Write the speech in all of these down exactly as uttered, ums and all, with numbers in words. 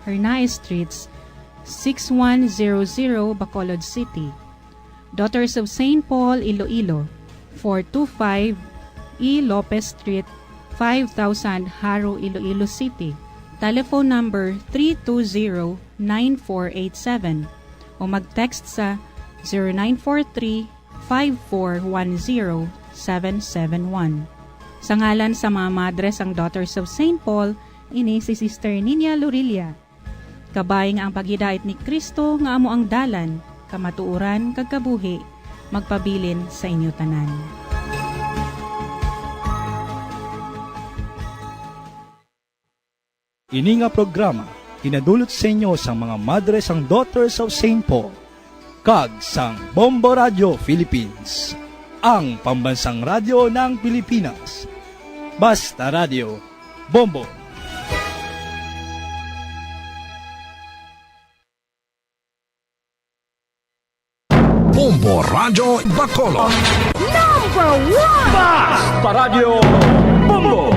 Arnaiz Street, six one zero zero, Bacolod City. Daughters of Saint Paul, Iloilo, four two five E Lopez Street, five thousand, Jaro, Iloilo City. Telephone number three two zero nine four eight seven o mag-text sa zero nine four three five four one zero seven seven one. Sa ngalan sa mga madre sang Daughters of Saint Paul, ini si Sister Nina Lorilla. Kabay nga ang paghidait ni Cristo nga amo ang dalan, kamatuoran, kag kabuhi, magpabilin sa inyo tanan. Ini nga programa ginadulot sa inyo sang mga madre sang Daughters of Saint Paul kag sang Bombo Radio Philippines, ang pambansang radyo ng Pilipinas. Basta Radio, Bombo. Bombo Radyo Bacolod. Number one! Basta Radyo Bombo!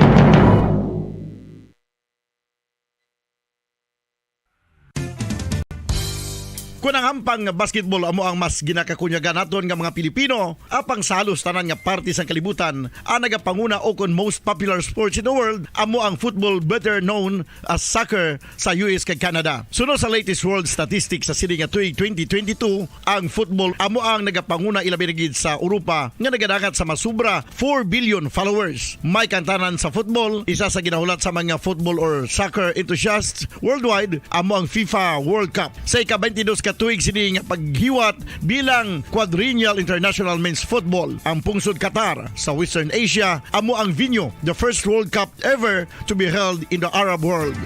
Kon ang hampang nga basketball amo ang mas ginakakunyagan naton nga mga Pilipino, apang sa halos tanan nga parte sang kalibutan, ang nagapanguna o kon most popular sports in the world amo ang football, better known as soccer, sa U S kag Canada. Suno sa latest world statistics sa sini nga tuig twenty twenty-two, ang football amo ang nagapanguna, ilabi na gid sa Europa nga nagadangat sa masubra four billion followers. May kantanan sa football, isa sa ginahulat sa mga football or soccer enthusiasts worldwide amo ang FIFA World Cup. Sa ika-twenty-dos ka tuig sini nga paghiwat bilang Quadrennial International Men's Football, ang pungsod Qatar sa Western Asia amo ang venue, the first World Cup ever to be held in the Arab world.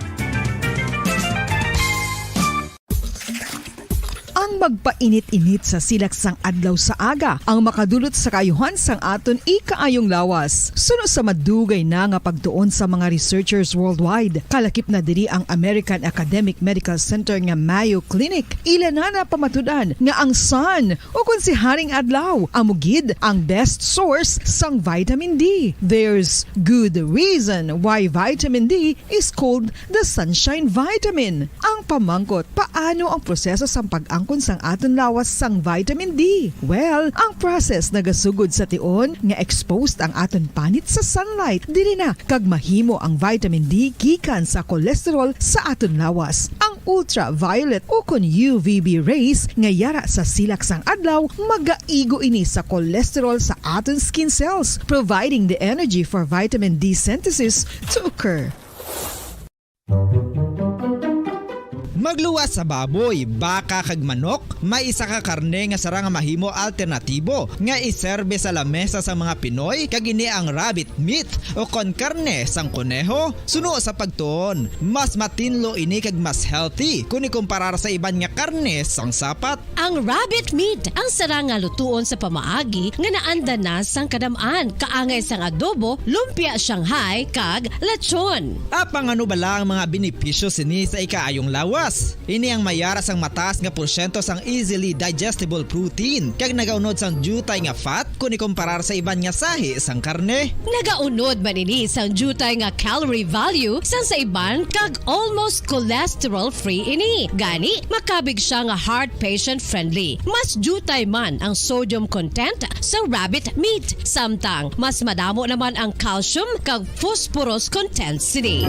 Ang magpainit-init sa silak sang adlaw sa aga ang makadulot sa kaayuhan sang aton ikaayong lawas. Suno sa madugay na nga pagtuon sa mga researchers worldwide, kalakip na diri ang American Academic Medical Center nga Mayo Clinic. Ila na napamatud-an nga ang sun, ukon si Haring Adlaw, amo gid ang best source sang vitamin D. There's good reason why vitamin D is called the sunshine vitamin. Ang pamangkot, paano ang proseso sang pag-angkon sang aton lawas sang vitamin D? Well, ang process nagasugod sa tion nga exposed ang aton panit sa sunlight. Diri na kag mahimo ang vitamin D gikan sa cholesterol sa aton lawas. Ang ultraviolet ukon U V B rays nga yara sa silak sang adlaw magaigo ini sa cholesterol sa aton skin cells, providing the energy for vitamin D synthesis to occur. Magluwas sa baboy, baka, kag manok, may isa ka karne nga sarang nga mahimo alternatibo nga iserbe sa lamesa sang mga Pinoy, kag ini ang rabbit meat, ukon karne sang koneho. Suno sa pagtuon, mas matinlo ini kag mas healthy kon ikumparar sa iban nga karne sang sapat. Ang rabbit meat ang sarang nga lutuon sa pamaagi nga naanda na sang kadam-an, kaangay sang adobo, lumpia Shanghai, kag lechon. Apang ano bala ang mga benepisyo sini sa ikaayong lawas? Ini ang may yara sang mataas nga porsyento sang easily digestible protein kag nagaunod sang diutay nga fat kon ikumparar sa iban nga sahi sang karne. Nagaunod man ini sang diutay nga calorie value sang sa iban kag almost cholesterol-free ini. Gani, makabig sia nga heart patient-friendly. Mas diutay man ang sodium content sang rabbit meat, samtang mas madamo naman ang calcium kag phosphorus content sini.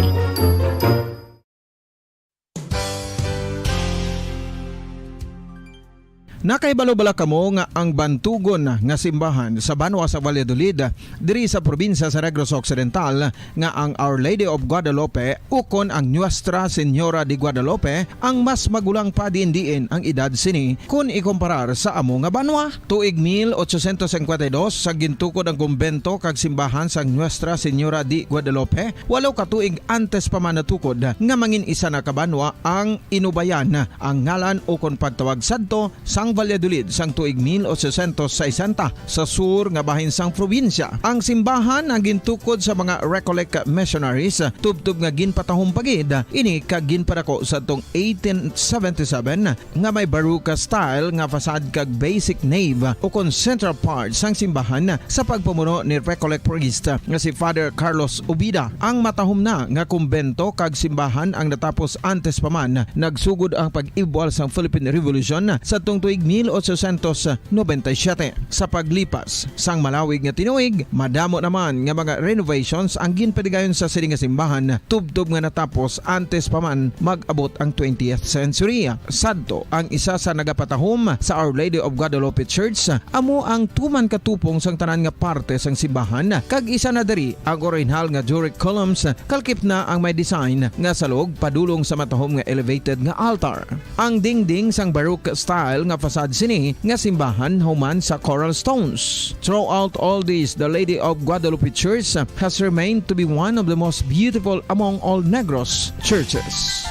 Nakahibalo bala kamo nga ang bantugon nga simbahan sa banwa sa Valladolid, diri sa probinsya sa Negros Occidental, nga ang Our Lady of Guadalupe ukon ang Nuestra Señora de Guadalupe ang mas magulang pa diin-diin ang edad sini kon ikumparar sa amo nga banwa? Tuig mil ochocientos cincuenta y dos, sa gintukod ang kumbento kag simbahan sang Nuestra Señora de Guadalupe, walo ka tuig antes pa man natukod nga mangin isa na ka banwa ang Inubayan, ang ngalan ukon pagtawag sadto sang Valladolid sang tuig mil ochocientos sesenta sa sur nga bahin sang probinsya. Ang simbahan ang gintukod sa mga Recollect missionaries, tubtob nga ginpatahom pa gid ini kag ginpadako sadtong eighteen seventy-seven, nga may Baroque style nga facade kag basic nave ukon central part sang simbahan sa pagpamuno ni Recollect priest nga si Father Carlos Ubida. Ang matahom na nga kumbento kag simbahan ang natapos antes pa man nagsugod ang pag-ibwal sang Philippine Revolution sadtong tuig mil ochocientos noventa y siete. Sa paglipas sang malawig nga tinuig, madamo naman nga mga renovations ang ginpadigayon sa sini nga simbahan, tubtob nga natapos antes pa man mag-abot ang twentieth century. Sadto, ang isa sa nagapatahom sa Our Lady of Guadalupe Church amo ang tuman katupong sang tanan nga parte sang simbahan, kag isa na diri ang orihinal nga Doric columns, kalkip na ang may design nga salog padulong sa matahom nga elevated nga altar. Ang dingding sang Baroque style nga facade sini nga simbahan human sa coral stones. Throughout all this, the Lady of Guadalupe Church has remained to be one of the most beautiful among all Negros churches.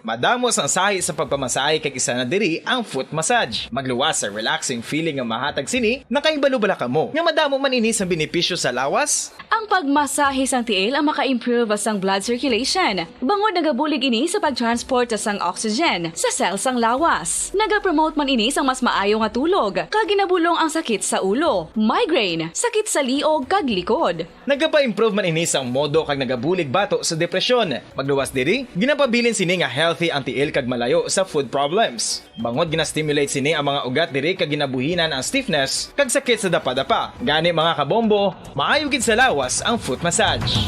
Madamo sang sahi sa pagpamasahe, kag isa na diri ang foot massage. Magluwas sa relaxing feeling nga mahatag sini. Nakahibalo bala kamo nga madamo man ini sang benepisyo sa lawas? Ang pagmasahe sang tiil ang maka-improve sang blood circulation, bangod nagabulig ini sa pag-transport sang oxygen sa cell sang lawas. Nagapromote man ini sang mas maayo nga tulog, kag ginabulong ang sakit sa ulo, migraine, sakit sa liog, kag likod. Nagapa-improve man ini sang modo kag nagabulig bato sa depresyon. Magluwas diri, ginapabilin sini nga healthy ang tiil kag malayo sa foot problems. Bangod gina-stimulate sini ang mga ugat diri kag ginabuhinan ang stiffness kag sakit sa dapadapa. Gani, mga kabombo, maayo gid sa lawas ang foot massage.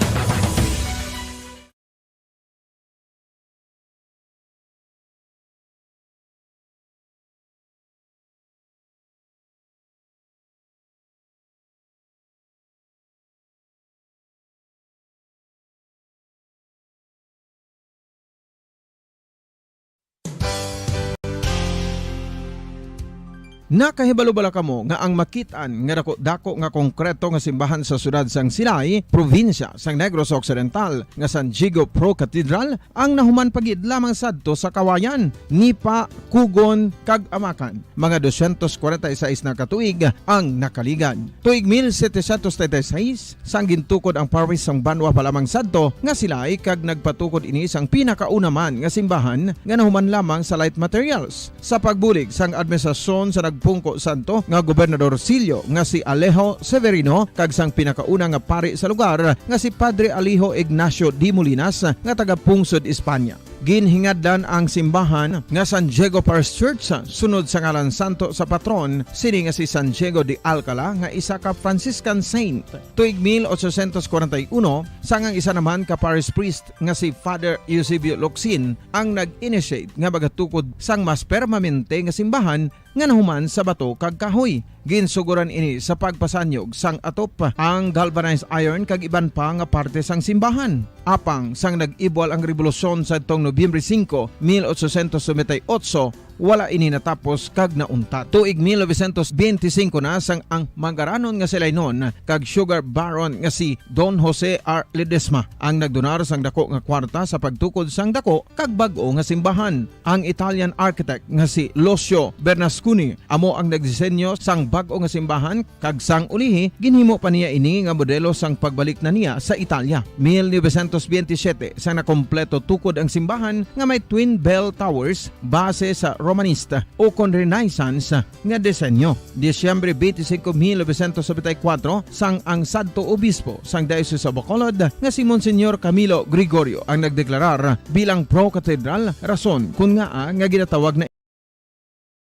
Nakahibalo bala kamo nga ang makit-an nga dako-dako nga konkreto nga simbahan sa siyudad sang Silay, probinsya sang Negros Occidental, nga San Diego Pro Cathedral ang nahuman pa gid lamang sadto sa Kawayan, Nipa, Cogon, kag Amacan? Mga dosyentos kwarenta y seis na ka tuig ang nakaligad. Tuig mil setecientos treinta y seis, sang gintukod ang parish sang banwa pa lamang sadto nga Silay, kag nagpatukod ini sang pinakauna man nga simbahan nga nahuman lamang sa light materials. Sa pagbulig sang administrasyon sa nagpungko sadto nga gobernadorcillo nga si Alejo Severino kag sang pinakauna nga pari sa lugar nga si Padre Alejo Ignacio de Molinas nga taga-pungsod Espanya. Ginhingadlan ang simbahan nga San Diego Parish Church sunod sa ngalan santo sa patron sini nga si San Diego de Alcala nga isa ka Franciscan saint. Tuig mil ochocientos kwarenta y uno, sang ang isa naman ka parish priest nga si Father Eusebio Locsin ang nag-initiate nga magatukod sang mas permanente nga simbahan nga nahuman sa bato kag kahoy. Ginsugoran ini sa pagpasanyog sang atop, ang galvanized iron kag iban pa nga parte sang simbahan. Apang sang nag-ibwal ang rebolusyon sadtong Nobyembre singko, mil ochocientos noventa y ocho, wala ini natapos kag nauntat. Tuig mil novecientos benti singko na sang ang mangaranon nga Silaynon kag sugar baron nga si Don Jose R. Ledesma ang nagdonar sang dako nga kwarta sa pagtukod sang dako kag bag-o nga simbahan. Ang Italian architect nga si Lucio Bernasconi amo ang nagdisenyo sang bag-o nga simbahan, kag sang ulihi, ginhimo pa niya ini nga modelo sang pagbalik na niya sa Italia. Mil novecientos benti siyete, sang nakompleto tukod ang simbahan nga may twin bell towers base sa Romanista ukon Renaissance nga disenyo. Disyembre benti singko, mil novecientos nobenta y kuwatro, sang ang sadto obispo sang Diocese of Bacolod nga si Monsignor Camilo Gregorio ang nagdeklarar bilang pro-cathedral, rason kon ngaa nga ginatawag na.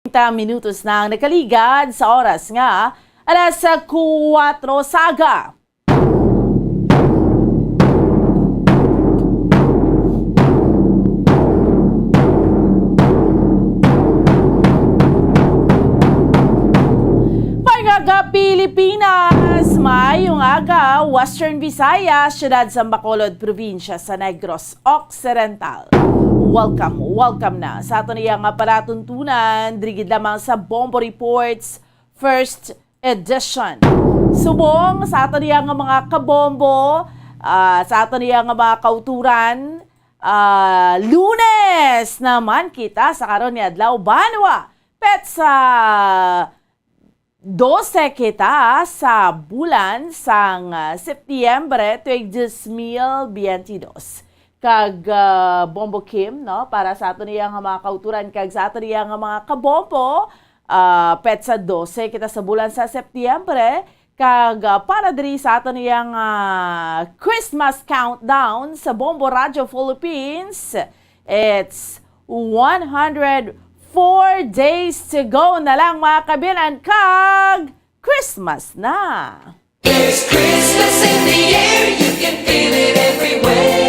Treinta minutos na ang nakaligad sa oras nga alas kuwatro sa aga. Mga ka-Pilipinas, maayong aga, Western Visayas, siyudad sa Bacolod, probinsya sa Negros Occidental. Welcome, welcome na sa aton iya nga palatuntunan, diri gid lamang sa Bombo Reports, first edition. Subong sa aton iya nga mga kabombo, Ah, sa aton iya nga mga kauturan, ah, Lunes naman kita sa karon nga adlaw, banwa, petsa dose kita sa bulan sang, ah, Setyembre, tuig dos mil biyente dos. Kag, ah, Bombo Kim, no, para sa aton iya nga mga kauturan kag sa aton iya nga mga kabombo, ah, petsa dose kita sa bulan sa Setyembre, kag, ah, para diri sa aton iya nga Christmas countdown sa Bombo Radio Philippines, it's one hundred four days to go na lang, mga kabinan, kag Christmas na. There's Christmas in the air, you can feel it everywhere.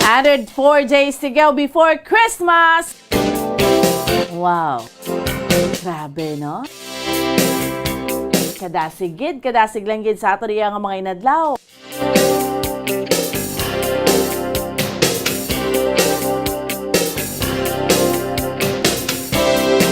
Hundred four days to go before Christmas. Wow. Grabe, no? Kadasig gid, kadasig lang gid sa ato diya nga mga inadlaw.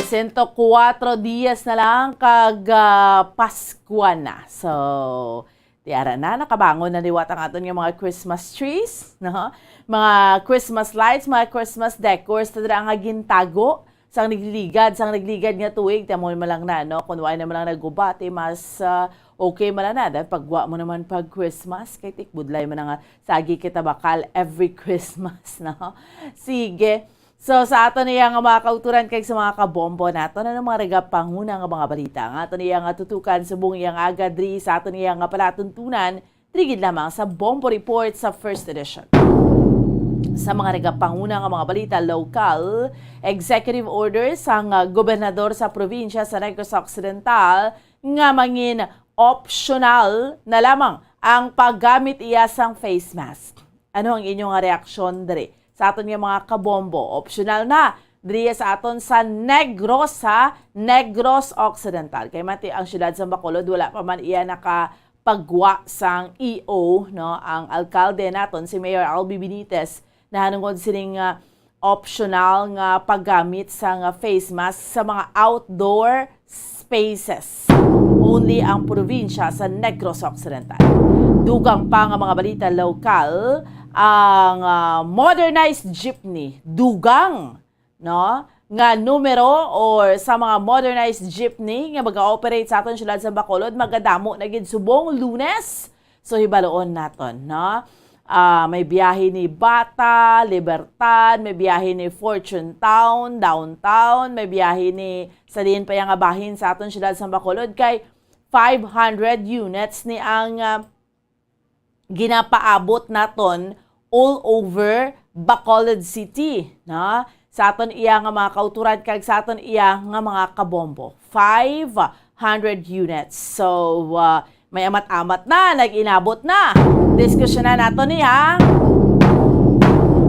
Sento kuwatro dias na lang kag, ah, Paskwa na. So, tiara na, nakabangon na liwat ang aton nga mga Christmas trees, no? Mga Christmas lights, mga Christmas decors, ta dira nga gintago. Sang nagligad, sang nagligad nga tuig, ti amo man lang na, no? Kung wala naman lang naguba, ti mas, ah, okay man lang na. Dahil pagwa mo naman pag Christmas, kay tikbudlay man nga sagi kita bakal every Christmas, no? Sige. So, sa aton iya nga mga kauturan kag sa mga kabombo naton, ano mga nagapanguna nga mga balita? Ang aton iya nga tutukan subong iyang aga diri sa aton iya nga palatuntunan, Diri gid lamang sa Bombo Report sa first edition. Sa mga nagapanguna nga mga balita lokal, executive order sang, ah, gobernador sa probinsya sa Negros Occidental nga mangin optional na lamang ang paggamit iya sang face mask. Ano ang inyo nga reaksyon diri? Sa aton nga mga kabombo, optional na diri sa aton sa Negros, ha? Negros Occidental. Kay mati ang siyudad sa Bacolod, wala pa man iya naka pagwa sang E O, no, ang alkalde naton, si Mayor Albi Benitez, nahanungod sining, ah, optional nga paggamit sang, ah, face mask sa mga outdoor spaces. Only ang probinsya sa Negros Occidental. Dugang pa nga mga balita lokal, ang, ah, modernized jeepney, dugang no, nga numero or sa mga modernized jeepney nga mag-ooperate sa aton siyudad sa Bacolod, magadamo na gid subong Lunes. So, hibaluon naton, no? Ah, may biyahe ni Bata, Libertad, may biyahe ni Fortune Town, Downtown, may biyahe ni sa diin pa iya nga bahin sa aton siyudad sa Bacolod, kay five hundred units ni ang, ah, ginapaabot naton all over Bacolod City, no? Sa aton iya nga mga kauturan kag sa aton iya nga mga kabombo. Five hundred units. So, uh, may amat-amat na, nag-inabot na. Diskusyonan nato ni, ha?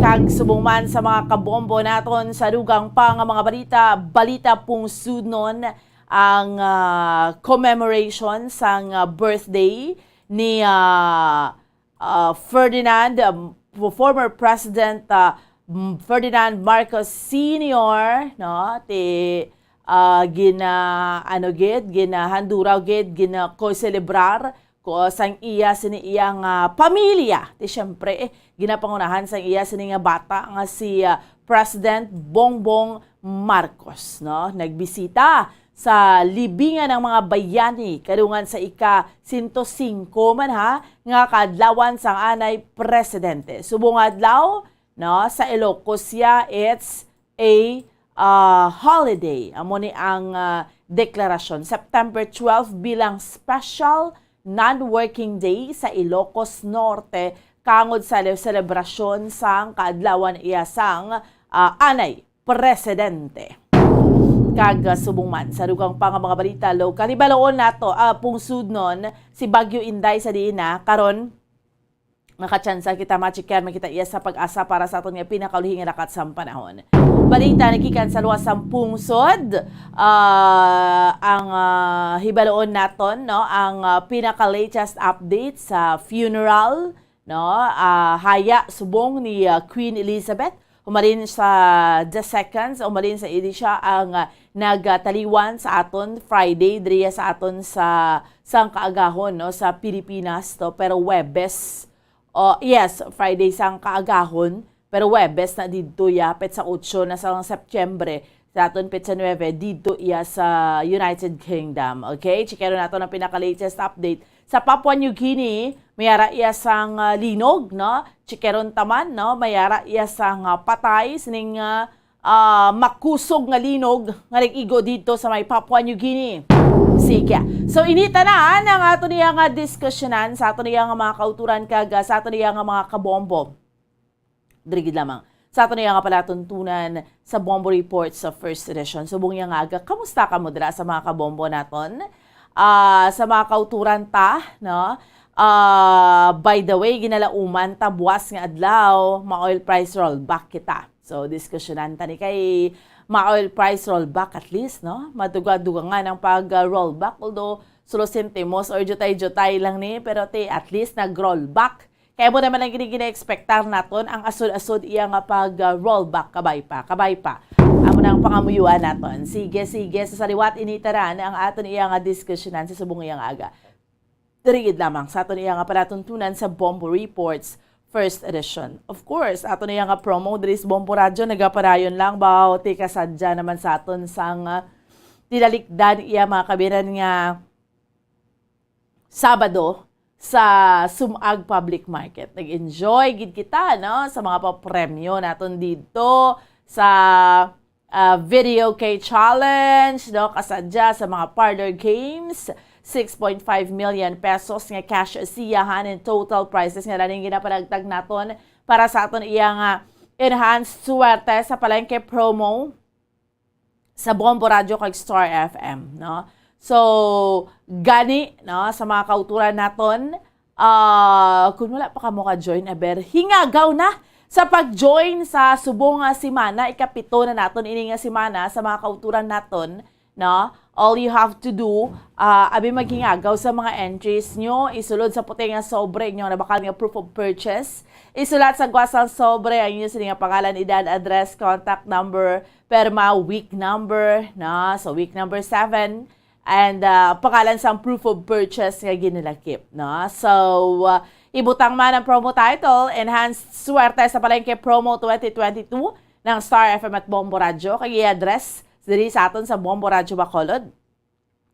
Kag subong man sa mga kabombo naton sa dugang pa nga mga balita, balita pungsudnon ang, ah, commemoration sang, ah, birthday ni, ah, ah, Ferdinand, um, former President, ah, m-, Ferdinand Marcos Senior, no? Ti, ah, gina-, ano gid, ginahanduraw gid, gina-ko-celebrar ko sang iya sini iya nga pamilya. Ti, siyempre, eh, ginapangunahan sang iya sini nga bata nga si, ah, President Bongbong Marcos, no? Nagbisita sa libingan ng mga bayani kadungan sa ika sento singko man, ha, nga kaadlawan sang anay presidente. Subong adlaw, no, sa Ilocos siya, it's a, ah, holiday. Amo ni ang, ah, deklarasyon. September twelve bilang special non-working day sa Ilocos Norte, kangod sa le-, selebrasyon sang kaadlawan iya sang, ah, anay presidente. Kag, ah, subong man sa dugang pa nga mga balita lokal, hibaluon nato, ah, pungsudnon si Bagyo Inday sa diin na karon. Makatsansa kita, ma-check-an man kita iya sa PAGASA para sa aton nga pinakaulahi nga lakat sang panahon. Balita nagikan sa luwas sang pungsod, ah, ang, ah, hibaluon naton, no, ang, ah, pinaka-latest update sa funeral, no, ah, haya subong ni, ah, Queen Elizabeth Humalin sa The Seconds, humalin sa Edisha ang, ah, nagtaliwan sa aton Friday, diriya sa aton sa, sang kaagahon, no, sa Pilipinas, to, pero Webes, oh, yes, Friday sang kaagahon, pero Webes na didto ya, petsa otso na sa Setyembre, sa aton petsa nuebe, didto iya sa United Kingdom. Okay? Chikeron nato ang pinaka-latest update. Sa Papua New Guinea, mayara iya sang, ah, linog, no? Chikeron taman, no? Mayara iya sang, ah, patay sining, ah, ah, makusog nga linog nga nag-igo didto sa may Papua New Guinea. Sige. So, ini tanan ang ato niya nga diskusyonan sa ato niya nga mga kauturan kag, ah, sa ato niya nga mga kabombo. Diri gid lamang sa ato niya nga palatuntunan sa Bombo Report sa first edition. Subong niya nga aga, kamusta kamo dira sa mga kabombo naton? Ah, sa mga kauturan ta, no? Ah, by the way, ginalauman ta buwas nga adlaw, ma-oil price rollback kita. So, diskusyonan ta ni kay ma-oil price rollback at least, no? Maduga-dugangan ang pag-rollback, although sulo sentimos or jutay-jutay lang ni, pero ti, at least nag-rollback. Kaya mo naman ang gini-, gina-expectar naton, ang asod-asod iya nga pag-rollback, kabay pa, kabay pa. Amo na ang pangamuyuan naton. Sige, sige. Sa saliwat, ini tanan ang aton iya nga diskusyonan sa subong iya nga aga. Diri gid lamang sa aton iya nga palatuntunan sa Bombo Reports first edition. Of course, aton iya nga promo diri sa Bombo Radyo, nagapadayon lang ba, o ti kasadya naman sa aton sang, ah, tinalikdan iya mga kabiran nga Sabado sa Sumag Public Market. Nag-enjoy gid kita, no, sa mga papremyo naton didto sa, ah, Video K Challenge, no, kasadya sa mga parlor games, six point five million pesos nga cash siyahan and total prizes nga daling ginapanagtag naton para sa aton iya nga enhanced swerte sa palengke promo sa Bombo Radyo kag Star F M, no? So, gani, no, sa mga kauturan naton, ah, kung wala pa kamo ka-join, aber, hingagaw na sa pag-join sa subong nga semana, ikapito na naton ini nga semana sa mga kauturan naton, no? All you have to do, ah, abi maghingagaw sa mga entries nyo, isulod sa puti nga sobre inyong nabakal nga proof of purchase, isulat sa gwas sang sobre ang inyo sini nga pangalan, edad, address, contact number, perma, week number, no? So, week number seven, and, ah, pangalan sang proof of purchase nga ginalakip, no? So, ah, ibutang man ang promo title, Enhanced Swerte sa Palengke Promo twenty twenty-two ng Star F M at Bombo Radyo, kag i-address diri sa aton sa Bombo Radyo Bacolod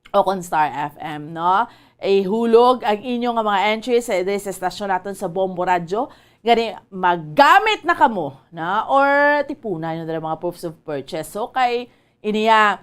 o kon Star F M, no? Ihulog ang inyo nga mga entries sa, diri sa estasyon naton sa Bombo Radyo. Gani, magamit na kamo, no? Or tipunan nyo na lang mga proofs of purchase. So, kay iniya,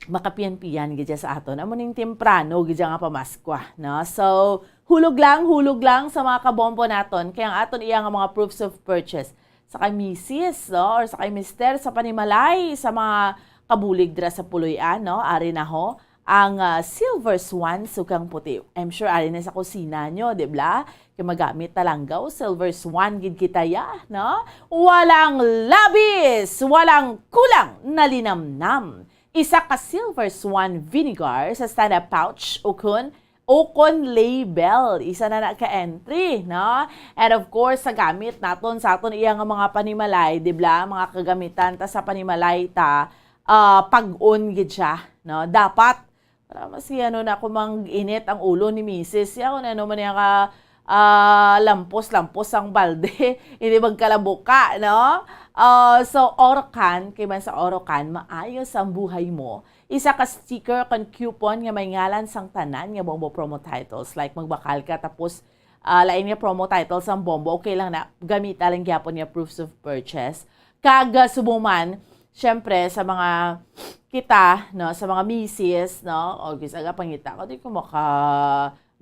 makapian-pian gid siya sa aton. Amo ning temprano gid siya nga pamaskwa, no? So, hulog lang, hulog lang sa mga kabombo naton. Kay ang aton iya nga mga proofs of purchase, sa kay misis, no? Or sa kay mister, sa panimalay, sa mga kabulig dira sa Puloy-an, no? Ari na ho ang, ah, Silver Swan, sukang puti. I'm sure ari na sa kusina nyo, di ba? Kay magamit talanggaw, Silver Swan gid kita ya, no? Walang labis, walang kulang na linamnam. Isa ka Silver Swan vinegar sa stand-up pouch ukon, ukon label. Isa na na ka entry, no? And of course, sa gamit naton sa aton iya nga mga panimalay, di ba? Mga kagamitan ta sa panimalay ta, ah, pag-on gid siya, no? Dapat, para mas ano na, kung mang init ang ulo ni misis, ya, kung ano man yung, ah, ah, lampos-lampos ang balde, hindi magkalabuka, no? Ah, so, Orocan, kay man sa Orocan, maayos ang buhay mo. Isa ka sticker kan coupon nga may ngalan sang tanan nga Bombo Promo titles. Like, magbakal ka, tapos, ah, lain nga promo titles ang Bombo, okay lang na, gamita lang gyapon nga proofs of purchase. Kag, ah, subong man, syempre, sa mga kita, no, sa mga misis, no, o gis-, aga pangita ko, di ko maka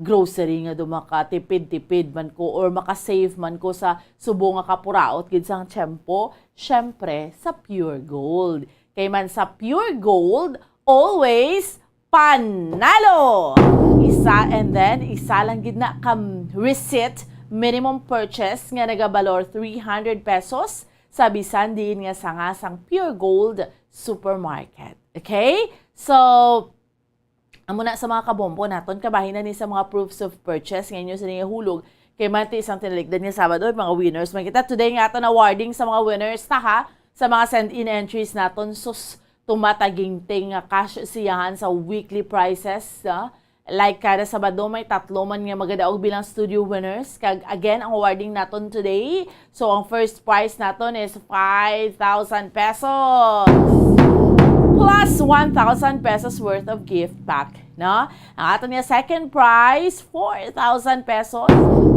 grocery nga do makatipid-tipid man ko or makasave man ko sa subong nga kapuraot gid sang tiyempo, syempre, sa Pure Gold. Kay man sa Pure Gold, always panalo! Isa, and then, isa lang gid na ka receipt, minimum purchase nga nagabalor three hundred pesos sa bisan diin nga sanga sang Pure Gold Supermarket. Okay? So, amo na sa mga kabombo naton, kabahin na ni sa mga proofs of purchase nga inyo sini hulog, Kay manti sang tinalikdan nga Sabado, mga winners man kita. Today nga aton awarding sa mga winners ta, ha, sa mga send-in entries naton. Sus, tumataginting nga cash siyahan sa weekly prizes, ha? Like kada Sabado, may tatlo man nga magadaog bilang studio winners. Kag again, ang awarding naton today. So, ang first prize naton is five thousand pesos plus one thousand pesos worth of gift pack, no? Ang aton nga second prize, four thousand pesos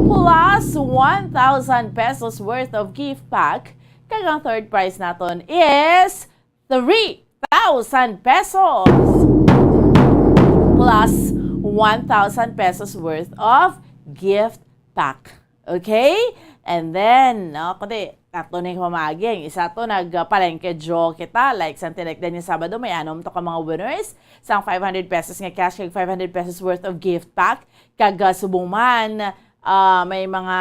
plus one thousand pesos worth of gift pack. Kag ang third prize naton is three thousand pesos plus one thousand pesos worth of gift pack. Okay? And then, no, kundi, tatlo na yung pamagi. Ang isa to, nagpalengke draw kita. Like, sa tinagdan niya Sabado, may anom to ka mga winners. Sang five hundred pesos nga cash, kag five hundred pesos worth of gift pack. Kag, ah, subong man, ah, may mga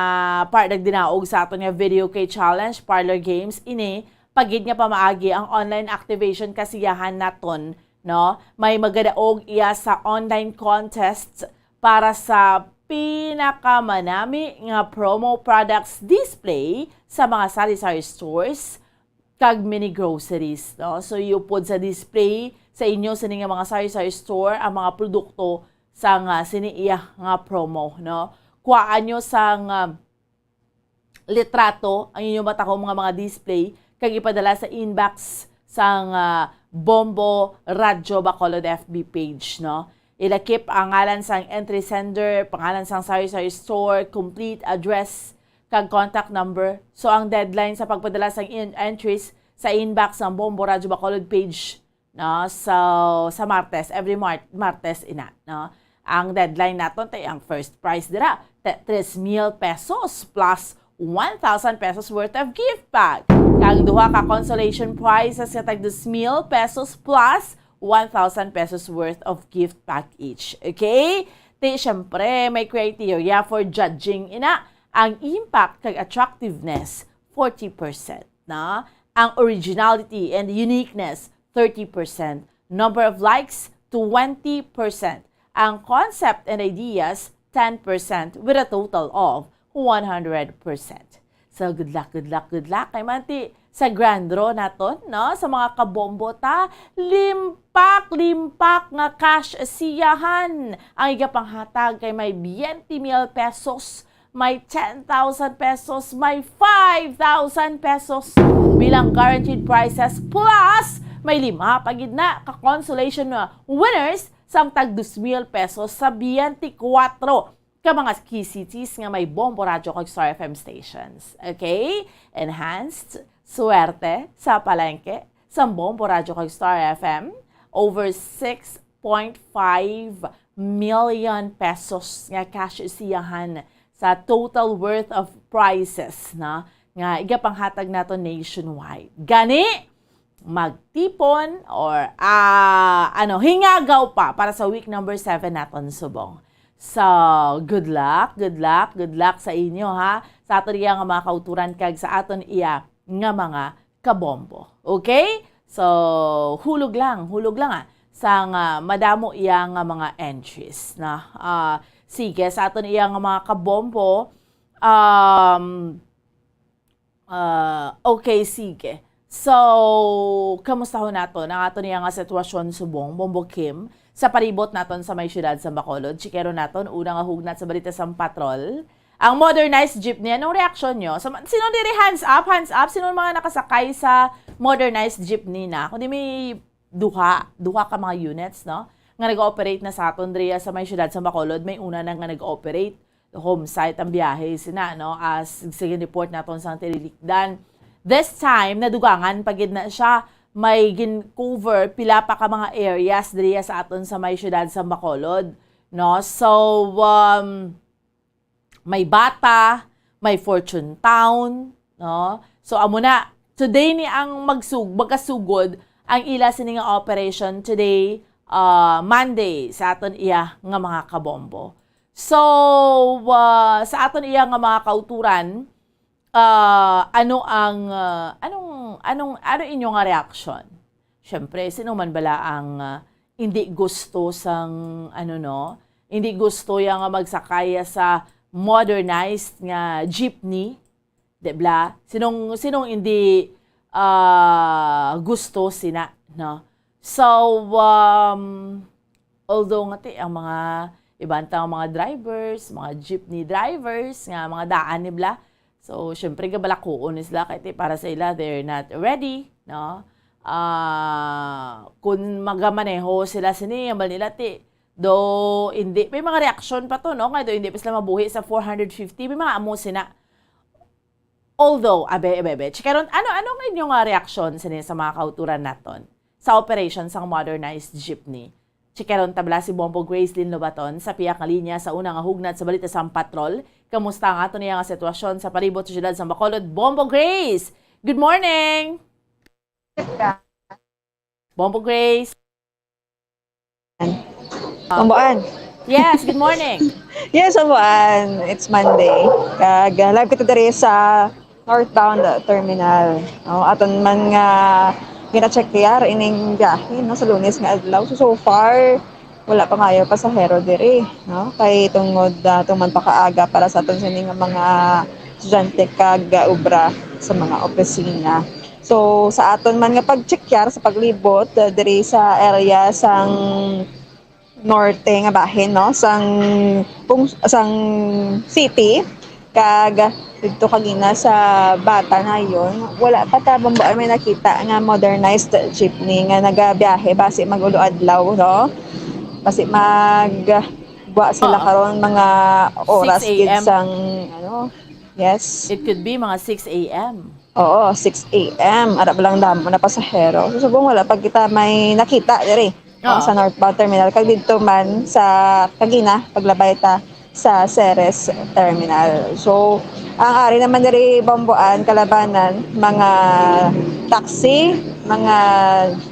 part nagdinaog sa aton nga video kay challenge, parlor games, ini, pagid nga pamaagi ang online activation kasiyahan naton, no? May magadaog iya sa online contests para sa pinakamanami nga promo products display sa mga sari-sari stores kag mini groceries, no? So, iupod sa display sa inyo sini nga mga sari-sari store ang mga produkto sa nga sini iya nga promo, no? Kuhaan nyo sang, ah, litrato ang inyo matahom nga mga display kag ipadala sa inbox sang, ah, Bombo Radyo Bacolod F B page, no? Ilakip ang ngalan sang entry sender, pangalan sang sari-sari store, complete address, kag contact number. So, ang deadline sa pagpadala sang in-, entries sa inbox sang Bombo Radyo Bacolod page, no? So, sa Martes, every Mar-, Martes ina, no? Ang deadline naton tay ang first prize dira, te-, tres mil pesos plus one thousand pesos worth of gift pack. Kag duha ka consolation prizes nga tag dos mil pesos plus one thousand pesos worth of gift pack each. Okay? Ti, syempre, may criteria for judging ina. Ang impact kag attractiveness, forty percent, na? Ang originality and uniqueness, thirty percent. Number of likes, twenty percent. Ang concept and ideas, ten percent, with a total of one hundred percent. So, good luck, good luck, good luck kay manti sa grand draw naton, no? Sa mga kabombo ta, limpak, limpak nga cash siyahan ang igapanghatag kay may twenty mil pesos, may ten thousand pesos, may five thousand pesos bilang guaranteed prizes, plus may lima pa gid na ka consolation, uh, winners sang tag dos mil pesos sa twenty-four ka mga K C Ts nga may Bombo Radyo kag Star F M stations. Okay? Enhanced swerte sa palengke sa Bombo Radyo kag Star F M. Over six point five million pesos nga cash siyahan sa total worth of prizes na nga igapanghatag nato nationwide. Gani, magtipon or, ah, ano, hingagaw pa para sa week number seven naton subong. So, good luck, good luck, good luck sa inyo, ha. Sa aton iya nga mga kauturan kag sa aton iya nga mga kabombo. Okay? So, hulog lang, hulog lang, ah. Sang, ah, madamo iya nga mga entries na. Ah, sige, sa aton iya nga mga kabombo, um, ah, okay, sige. So, kamustahon naton ang aton iya nga sitwasyon subong, Bombo Kim, sa palibot naton sa may siyudad sa Bacolod. Chikero naton, una nga hugnat sa balita sang patrol. Ang modernized jeepney, anong reaksyon nyo? Sa ma-, sino diri hands up, hands up? Sino mga nakasakay sa modernized jeepney na? Kundi may duha, duha ka mga units, no? Nga nag-ooperate na sa aton diriya sa may siyudad sa Bacolod. May una na nga nag-ooperate. Home site ang biyahe sina, no? As sige report naton sang tinilikdan. This time, nadugangan pa gid na siya. May gin-cover pila pa ka mga areas diriya sa aton sa may siyudad sa Bacolod, no? So, um, may Bata, may Fortune Town, no? So, amo na, today ni ang magsug-, magkasugod ang ila sini nga operation today, uh, Monday, sa aton iya nga mga kabombo. So, uh, sa aton iya nga mga kauturan, uh, ano ang, uh, anong, anong, ano inyo nga reaksyon? Siyempre, sino man bala ang, ah, hindi gusto sang, ano, no? Hindi gusto ya nga magsakay sa modernized nga jeepney, di bla? Sinong, sinong hindi, ah, gusto sina, no? So, um, although nga ti, ang mga iban ta nga mga drivers, mga jeepney drivers, nga mga daan ni bla, so, syempre, gabalakuon ni sila, kay ti, para sa ila, they're not ready, no? Ah, kung magamaneho sila sini, ambal nila, ti, do, hindi, may mga reaksyon pa to, no? Nga do, hindi pa sila mabuhi sa four hundred fifty, may mga amo sina. Although, abe, abe, abe, chikaron, ano, ano nga inyo nga reaksyon sini sa mga kauturan naton sa operation sang modernized jeepney? Chikaron ta bala si Bombo Grace Lin Lobaton sa pihak nga linya sa una nga hugnat sa balita sang patrol. Kamusta ang aton iya nga sitwasyon sa palibot sa siyudad sa Bacolod? Bombo Grace! Good morning! Bombo Grace! Bomboan. Yes, good morning. Yes, Bomboan. It's Monday. Kag, uh, live kita diri sa northbound, uh, terminal. No, aton man nga gina-checkyar ining biyahe, no, sa Lunes nga adlaw. So, so far, wala pa maayo pasahero diri, no? Kay tungod, uh, tuman pa kaaga para sa aton sini nga mga estudyante kag, uh, obra sa mga opisina. So, sa aton man nga pag-checkyar sa paglibot, uh, diri sa area sang norte nga bahin, no, sang pung-, sang city, kag didto kagina sa Bata Nayon, wala pa ta, Bomboan, may nakita nga modernized jeepney nga nagabiyahe basi mag-ulo adlaw, no? Basi mag-, gwa sila Oo. karon mga oras gid Six A M. sang, ano, yes. It could be mga six A M. Oo, six A M. Ara pa lang damo na pasahero. So, subong wala pa kita may nakita diri, no, Oo. sa northbound terminal. Kag didto man sa kagina, paglabay ta sa Ceres terminal. So, ang ari naman diri, Bomboan, kalabanan, mga taxi, mga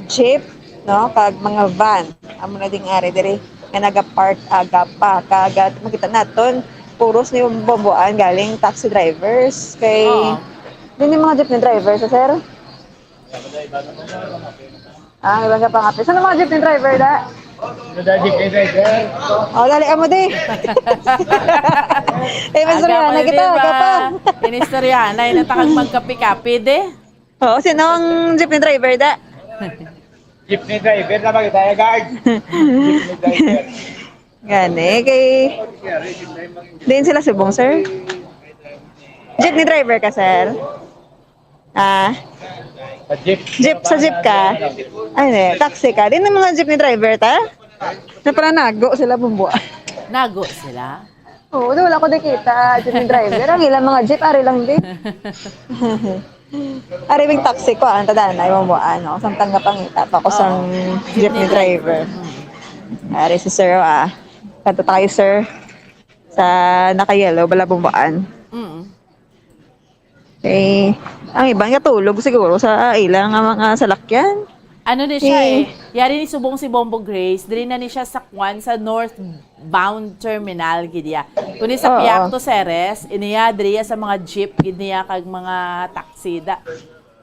jeep, no, kag mga van. Amo na ding ari diri nga nagapark aga pa. Kag, ah, makita naton, puros ni Bomboan galing taxi drivers. Kay, Oo. Di ni mga jeepney driver sa, sir? Ah, iba ka pangapit. Saan ang mga jeepney driver, da? Jeepney driver. Oh, dali, amo di. Eh, may Aga istorya pa na din kita, ba? Aga pa. Inistorya na, inatakag magkapi-kapi, di? Oo, sino ang jeepney driver, da? Jeepney driver na makita, eh, guard. Jeepney driver. Gani, kay, din sila subong, sir? Jeepney driver ka, sir? Ah? Sa jeep. Jeep, sa jeep ka? Ay, hindi. Taxi ka? Din ang mga jeepney driver ta? Na pala nago sila, Bomboan. Nago sila? Oo, di, wala ko nakita, jeepney driver. Ang ilang mga jeep, ari lang din. Ari, wing taxi ko, ang tadaan ay Bomboan, no? Samtang nga pangita pa ko Oo. sang jeepney Jeepney driver. driver. Mm. Ari si sir, ah. Kadto tayo, sir. Sa naka-yellow, bala, Bomboan. Mm. Eh, ang iban nga tulog siguro sa ila nga mga salakyan. Ano ni siya Eh. eh? Yari ni subong si Bombo Grace, diri na ni siya sa kwan sa northbound terminal gid ya. Kundi sa Oo. Piakto Ceres, iniya diri ya sa mga jeep gid niya kag mga taksida.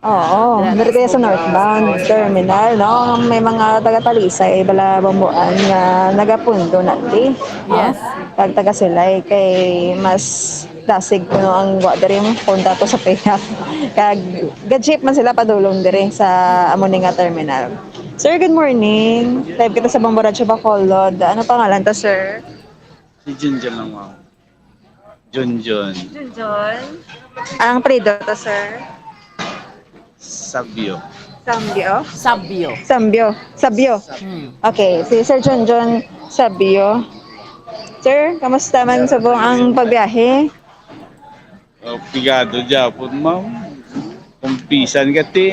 Oo, Dira diri na kaya sa sa northbound terminal, no? May mga taga-Talisay, bala, Bomboan nga nagapundo na di. Yes. Kag taga Silay kay mas dasig kuno ang wa diri mo kung dato sa payat. Kag ga-jeep man sila padulong diri sa amo ni nga terminal. Sir, good morning. Live kita sa Bombo Radyo Bacolod. Ano pangalan ta, sir? Si Junjun lang, ma'am. Junjun. Junjun. Ang apelyido ta, sir? Sabio. Sambio? Sabio. Sambio. Sabio. Hmm. Okay, si Sir Junjun Sabio. Sir, kamusta man subong ang pagbiyahe? Oh, pigado gyapon, ma'am. Kung pisan ka ti,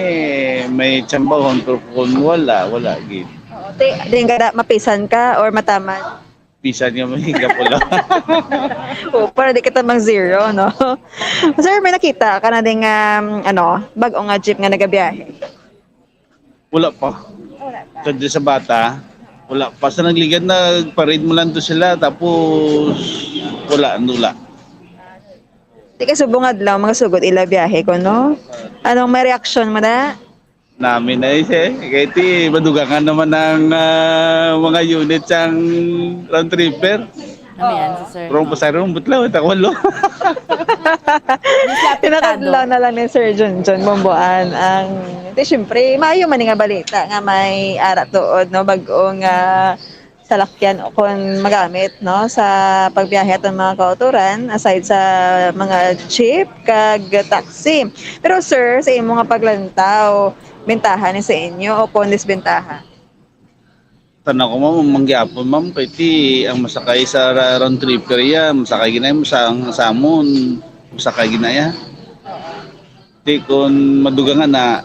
may tsambahon, pero kung wala, wala gid. Oo, ti, din ka da, mapisan ka or matamad? Pisan nga may kapula. Oh, para di kita mang zero, no? Sir, may nakita ka na ding, um, ano, bag-o nga jeep nga nagabiyahe? Wala pa. Wala pa. Kadto sa bata, wala pa. Sa nagligad, nagparid mo lang to sila, tapos wala, wala. Di kay subong adlaw, mga sugod ila biyahe ko, no? Anong may reaksyon mo na? Namin na eh, eh. Kaya ti, madugangan naman ang, ah, mga unit sang round tripper. Ano yan, Oo. si sir? Pero ang pasahero, butlaw, ito walo. Hindi siya apektado. Tinatadlaw na lang ni Sir Junjun Bomboan ang, di, syempre, maayo man nga balita nga may ara tuod, no, bag-o nga salakyan o kon magamit, no, sa pagbiyahe atong mga kauturan, aside sa mga jeep kag taxi. Pero sir, sa imo nga paglantaw, bentaha ni sa inyo o kon disbentaha? Tanaw ko, ma'am, mangyapon, ma'am, kay ti ang masakay sa ra- round trip kariya, masakay ginay mo sa ang samon, masakay ginaya. Ti kun madugangan na,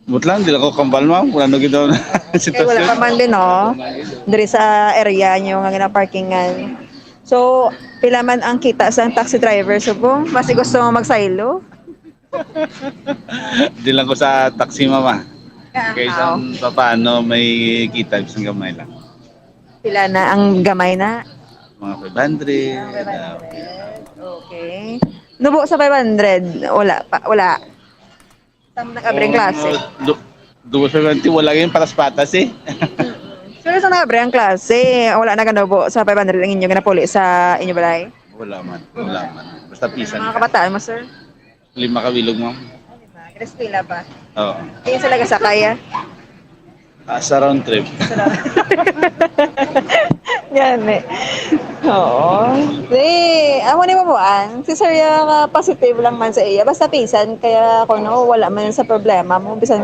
mutlang, di lang ko kambal, ma'am, kung ano ginawa na Kay wala sitwasyon. pa man din, no? Diri sa area nyo nga ginaparkingan. So, pila man ang kita sa taxi driver subong? Mas gusto mo magsaylo? Di lang ko sa taxi, mama. Kay Ah, sa paano may kita, bisan gamay lang. Pila na ang gamay na? Mga five hundred. Ah, okay. Okay. Nubo sa five hundred, wala pa, wala. Tam nag-abring klase. Du, du, seventy, wala yung patas-patas eh. Pero sa nag-abri ang klase, wala na ganubo sa five hundred ang inyo ginapuli sa inyo balay? Wala man, wala man. Basta pisan Mga ka. kabataan mo, sir? Lima ka bilog, ma'am. Eskwela pa. Oo. Di sila gasakay, ah. Ah, sa round trip. Gani. Oo. Di, amo ni mabuan. Si Sir ya nga positive lang man sa iya. Basta pisan, kaya kuno wala man sa problema mo. Bisan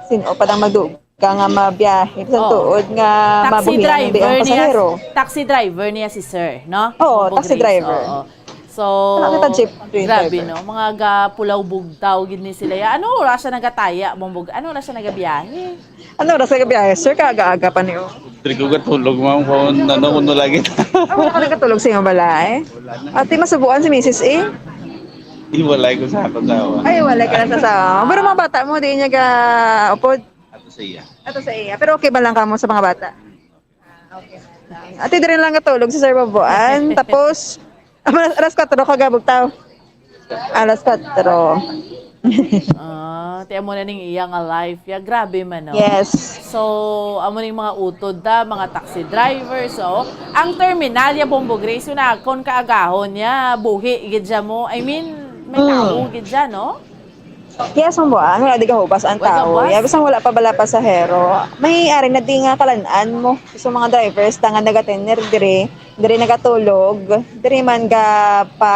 sino pa nang magdugay ka nga mabiyahe. Bisan Oo. tuod nga Taxi mabuhian ang driver ang niya, pasahero. Taxi driver niya si Sir, no? Oo, Bumbo taxi Grace, driver. Oo. So, Wala kita jeep grabe, driver. No? Mga gapulaw bugtaw gid ni sila. Ya, ano oras siya nagataya, Bombog? Ano oras siya nagabiyahe? Ano oras nagabiyahe, sir? Kaaga-aga pa niyo. Diri ko gatulog, ma'am, kung ano, kung lagi. Ah, wala ka nagatulog sa iyong balay? Wala na. Ate, masubuan si misis eh? Iwalay ko sa akong asawa. Ay, wala ka na sa asawa. Pero mga bata mo, di niya ga-upod? Ato sa iya. Ato sa iya. Pero okay ba lang kamo sa mga bata? Ah, okay. Ate, diri lang katulog si Sir Boboan. Tapos, alas, alas kwatro ka gabugtaw. Alas kwatro. Ah, ti amo na ning iya nga life. Ya, grabe man, no? Yes. So, amo ning mga utod ta, mga taxi driver. So, ang terminal ya Bombo Grace, yun na, kon kaagahon niya, buhi gid siya mo. I mean, may Mm. tao gid siya, no? Yes, ang buwan. Wala di kahubas ang Wala tao. kahubas? Ya, bisan wala pa bala pasahero. May ari na di nga kalan-an mo. So, mga drivers, tangan nagatener diri, diri nagatulog, diri man ga pa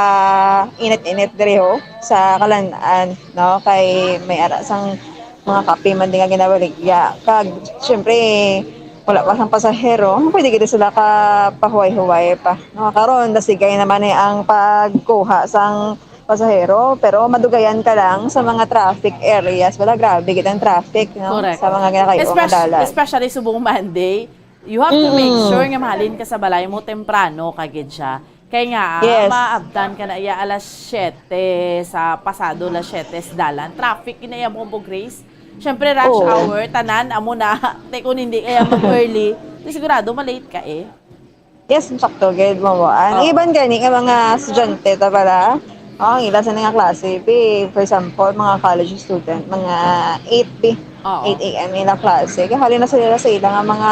init-init diri ho sa kalan-an, no? Kay may ara sang mga kape man di nga ginabaligya. Kag, syempre, wala pa sang pasahero, pwede gid sila ka pahuway-huway pa. No? Karon, nasigay naman ni ang pagkuha sang pasahero, pero madugayan ka lang sa mga traffic areas. Wala, grabe gid ang traffic, no? Correct. Sa mga ginakayo nga Espec- dalan. Especially subong Monday, you have to make Mm. sure nga mahalin ka sa balay mo temprano ka gid siya. Kay nga, ah, Yes. maabtan ka na iya alas siyete sa pasado alas siyete sa dalan. Traffic gid na iya mo, Grace. Syempre, rush Oo. hour, tanan, amo na. Te, kung hindi kaya mag-early, di sigurado, malate ka eh. Yes, sakto gid mo mo. Ang Oo. iban gani nga mga estudyante ta pala, oh, ang ila sa nga klase, be, for example, mga college student, mga eight, be, Oo. eight a.m. ila klase. Kaya hali na sila sa ila nga mga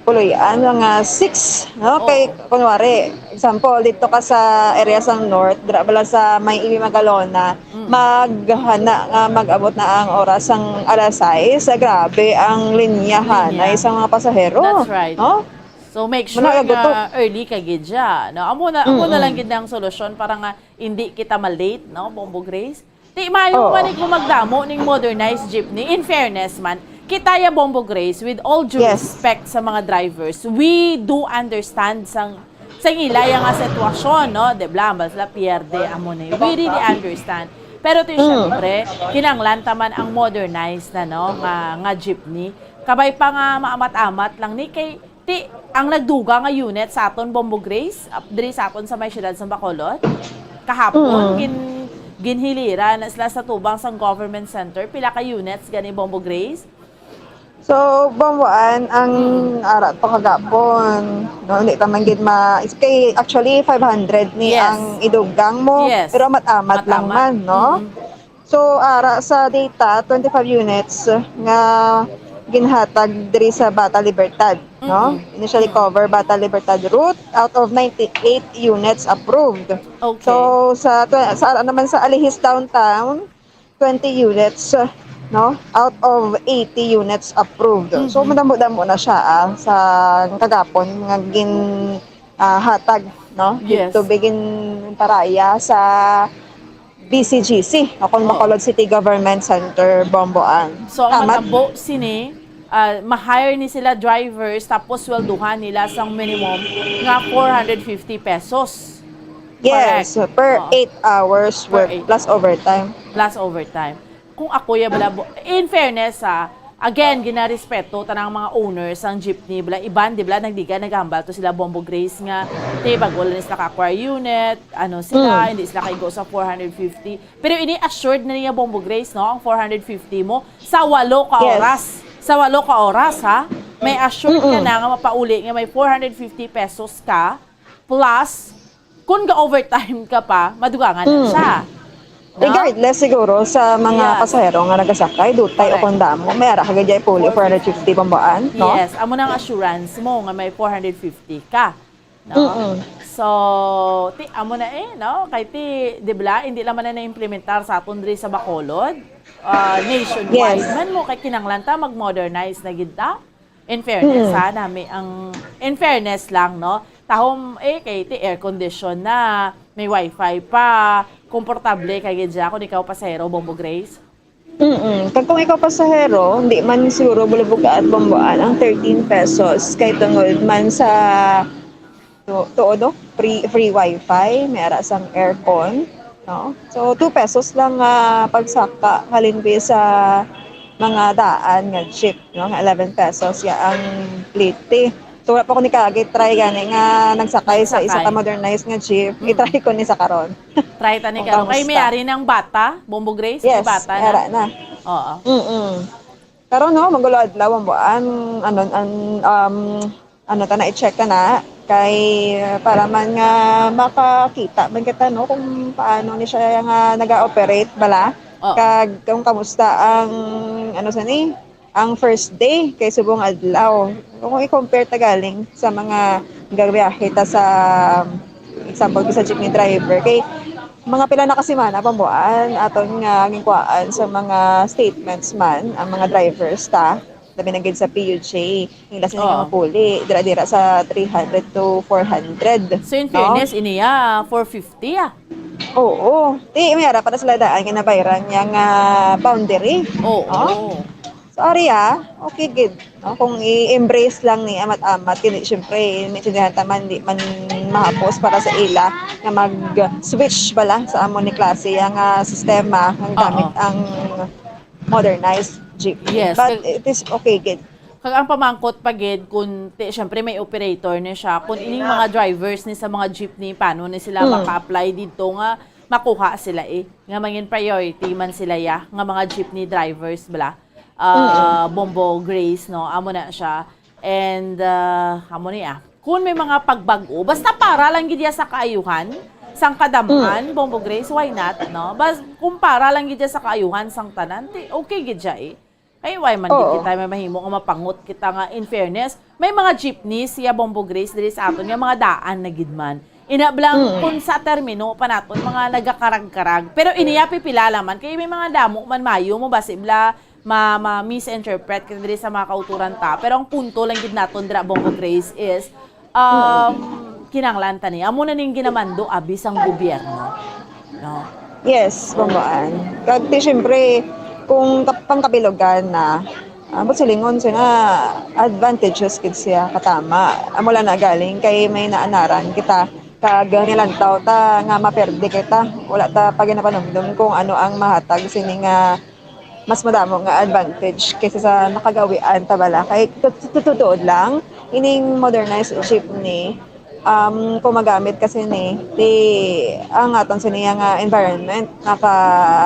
puloy-an, mga six, no? Oo. Kay, kunwari, example, dito ka sa area sa North, dira bala sa may Ibi Magalona, Mm. maghana nga mag-abot na ang oras sang alas sais. Grabe ang linyahan Linya. Ay sa mga pasahero. That's right. No? So, make sure Muna, nga gutok. early ka gid siya, no? Amo na, amo na Mm-mm. lang gid ang solusyon para nga hindi kita ma-late, no, Bombo Grace? Di, maayo Oo. man ni kung magdamo ning modernized jeepney. In fairness man, kita ya, Bombo Grace, with all due Yes. respect sa mga drivers, we do understand sang, sang ila ya nga sitwasyon, no? Di ba? Hambal sila pierde, amo ni. We really understand. Pero ti, Mm. syempre, kinanglan ta man ang modernized na, no, nga, nga jeepney. Kabay pa nga maamat-amat lang ni kay Ti, ang nagdugang nga unit sa aton, Bombo Grace, ap-, diri sa aton sa may siyudad sa Bacolod, kahapon, Mm. gin-, ginhilira na sila sa tubang sang government center. Pila ka units gani, Bombo Grace? So, Bomboan, ang Mm. ara to kagapon, no, hindi ta man gid ma-, is kay, actually, five hundred ni Yes. ang idugang mo, Yes. pero amat-amat lang Amat-amat. man, no? Mm. So, ara sa data, twenty-five units nga ginhatag diri sa Bata Libertad, no? Mm-mm. Initially cover Bata Libertad route out of ninety-eight units approved. Okay. So, sa, sa, naman sa Alihis Downtown, twenty units, uh, no? Out of eighty units approved. So, Mm-hmm. madamo-damo na siya, ah, sa kagapon nga gin, ah, hatag, no? Yes. Dito bigin paraya sa B C G C, o kung Oo. Bacolod City Government Center, Bomboan. So, ang Tama? matabo sini, ah, ma-hire ni sila drivers, tapos swelduhan nila sang minimum nga four hundred fifty pesos. Yes, Correct. per Oo. eight hours Per work, eight. plus overtime. Plus overtime. Kung ako ya bala, bo-, in fairness, ha, again, ginarespeto tanang mga owners sang jeepney bala, iban, di bala, nagdiga, naghambal to sila, Bombo Grace, nga, te, bago lang sila ka-acquire unit, ano sila, Mm. hindi sila kaigo sa four hundred fifty. Pero ini assured na niya, Bombo Grace, no, ang four hundred fifty mo sa walo ka Yes. oras. Sa walo ka oras, ha? May assured ka Mm-mm. na nga mapauli nga may four hundred fifty pesos ka, plus, kung ga-overtime ka pa, madugangan na Mm. siya. No? Regardless siguro sa mga Yes. pasahero nga nagasakay, dutay o Correct. kung damo, may ara ka gid ay puli, four fifty. four hundred fifty pambuan, no? Yes, amo nang assurance mo nga may four hundred fifty ka. No? Mm-mm. So, ti, amo na eh, no? Kay ti, di bala, hindi lang man na na-implementar sa aton diri sa Bacolod. Ah, nationwide Yes. man mo, kay kinahanglan ta mag-modernize na gid ta. In fairness, Mm. ha, nami ang, in fairness lang, no? Tahom, eh, kay ti air condition na, may wifi pa, komportable ka gid siya kung ikaw pasahero, Bombo Grace. Mm-mm. Kag kung ikaw pasahero, hindi man siguro bulabugaan at bambuan ang thirteen pesos kay tungod man sa tu-, tuod, no? Free, free wifi, may ara sang aircon, no? So, two pesos lang nga pagsaka halin sa mga daan nga jeep, no? Nga eleven pesos ya ang plete. So, wala pa ko ni kaagi try gani nga nagsakay sa isa ka Nagsakay. modernized nga jeep. Mm. I-try ko ni sa karon. Try ta ni Kung karon. Kay may kamusta? ari ng bata, Bombo Grace, may Yes, bata na. ara na. Oo. Mm-mm. Karon, no, magulo adlaw, ang buwan, ano, an-, um, ano ta na, i-check ta na. Kay, para man nga makakita man kita, no, kung paano ni siya nga naga-operate bala. Oo. Kag kung kamusta ang, ano sa ni, ang first day kay subong adlaw. Kung i-compare ta galing sa mga gabiyahe ta sa, example, sa jeepney driver, kay mga pila na ka semana, pambuan, aton nga ginkuhaan sa mga statements man, ang mga drivers ta, labi na gid sa P U J. Ang ila sila nga Oo. mapuli, dira-dira sa three hundred to four hundred, So, in no? fairness, iniya, four fifty, ah. Oo. Di, may ara pa na sila daan nga nabayran niya nga boundary. Oo. No? So, ari, ah, okay gid, no? Kung i-embrace lang ni amat-amat, kini, syempre, maintindihan ta man, di man mahapos para sa ila nga mag-switch bala sa amo ni klase nga sistema nga Oo. gamit ang modernized jeep. Yes, But kag- it is okay gid. Kag ang pamangkot pa gid kung ti-, syempre may operator ni siya, kung ining mga drivers ni sa mga jeepney, paano ni sila Hmm. maka-apply dito nga makuha sila eh, nga mangin priority man sila ya, nga mga jeepney drivers bala, ah, Mm. Bombo Grace, no? Amo na siya. And, ah, amo ni ah. Kung may mga pagbag-o, basta para lang gid ya sa kaayuhan, sang kadam-an, Mm. Bombo Grace, why not, no? Bas-, kung para lang gid ya sa kaayuhan sang tanan, ti-, okay gid siya eh. Kay why man gid Oo. kita may mahimo nga mapangot kita nga, in fairness, may mga jeepneys ya, Bombo Grace, diri sa aton nga mga daan na gid man. Ina blang Mm. kung sa termino pa naton, mga nagakarag-karag. Pero iniya pipila lang man, kay may mga damo man mayo mo, basi bla ma-, ma-misinterpret kita diri sa mga kauturan ta. Pero ang punto lang gid naton dira, Bombo Grace, is, um, Mm. kinahanglan ta ni. Amo na ning ginamando abi sang gobyerno. No? Yes, Bomboan. Kag ti, syempre, kung kap-, pangkabilugan na, ah, but silingon siya nga advantageous gid siya, katama. Amo lang na galing kay may naanaran kita. Kag nilantaw ta nga maperde kita. Wala ta pa ginapanumdom kung ano ang mahatag sini nga mas madamo nga advantage kaysa sa nakagawian ta bala. Kay tut-, tut-, tutuod lang, ining modernized jeepney, um, kung magamit ka sini, di ang aton sini nga environment, maka,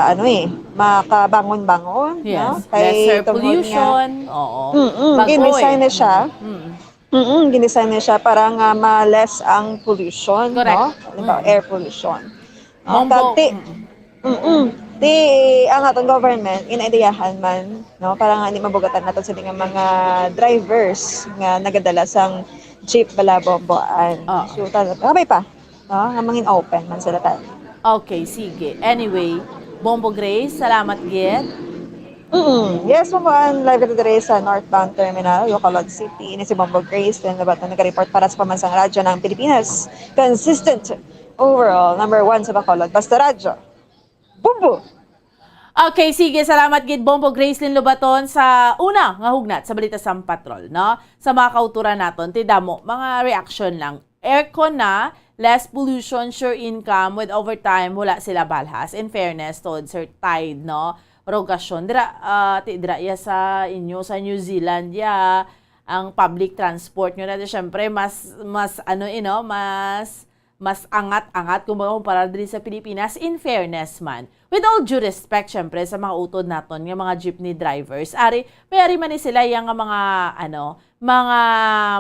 ano eh, makabangon-bangon, Yes, no? Kay lesser tungod nga pollution. Oo. Mm-mm, Bago ginisay eh. na siya. Mm. Mm, ginisay na siya para nga ma-less ang pollution, Correct. no? Halimbawa, Mm. air pollution. No? Bombo. Kag ti-, Mm. mm-mm. Di ang atong government, inaidiyahan man, no? Para nga hindi mabugatan nato sa mga drivers nga nagadala sang jeep bala bomboan. Oo. So, tana-, kabay pa, no? Nga mangin open man sila tayo. Okay, sige. Anyway, Bombo Grace, salamat gid. Mm. Yes, Bomboan, live ka diri sa northbound terminal, Bacolod City. Ini si Bombo Grace, then nabat na nag-report para sa Pambansang Radyo ng Pilipinas. Consistent overall, number one sa Bacolod. Basta Radyo. Bombo! Okay, sige, salamat gid Bombo Gracelyn Lobaton sa una nga hugnat sa balita sa patrol, no? Sa mga kauturan naton, ti damo mga reaction lang. Aircon na, less pollution, sure income, with overtime, wala sila balhas. In fairness, to Sir Tide, no? Rogasyon. Dira, ah, ti, dira iya sa inyo, sa New Zealand, ya, ang public transport nyo na, syempre, mas, mas, ano, you know, mas, mas angat-angat, kung baga, kumpara diri sa Pilipinas, in fairness man. With all due respect, syempre, sa mga utod naton nga mga jeepney drivers, ari, may ari man ni sila yang nga mga, ano, mga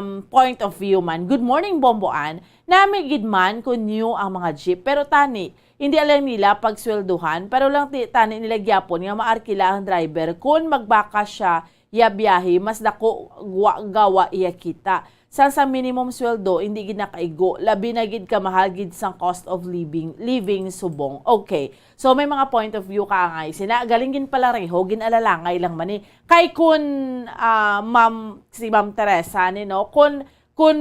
um, point of view man. Good morning, Bomboan. Nami gid man kun new ang mga jeep, pero tani, hindi alam nila pagsweldohan, pero lang ti-, tani nila gyapon nga maarkila ang driver kun magbaka siya ya biyahe, mas dako gwa-, gawa iya kita. Sa, sa minimum sweldo, hindi gid nakaigo. Labi na gid kamahal gid sang cost of living, living subong. Okay. So, may mga point of view ka angay. Sina, galing gin palareho, gin alalangay lang man ni. Kay kun, ah, Ma'am, si Ma'am Teresa ni, no, kun, kun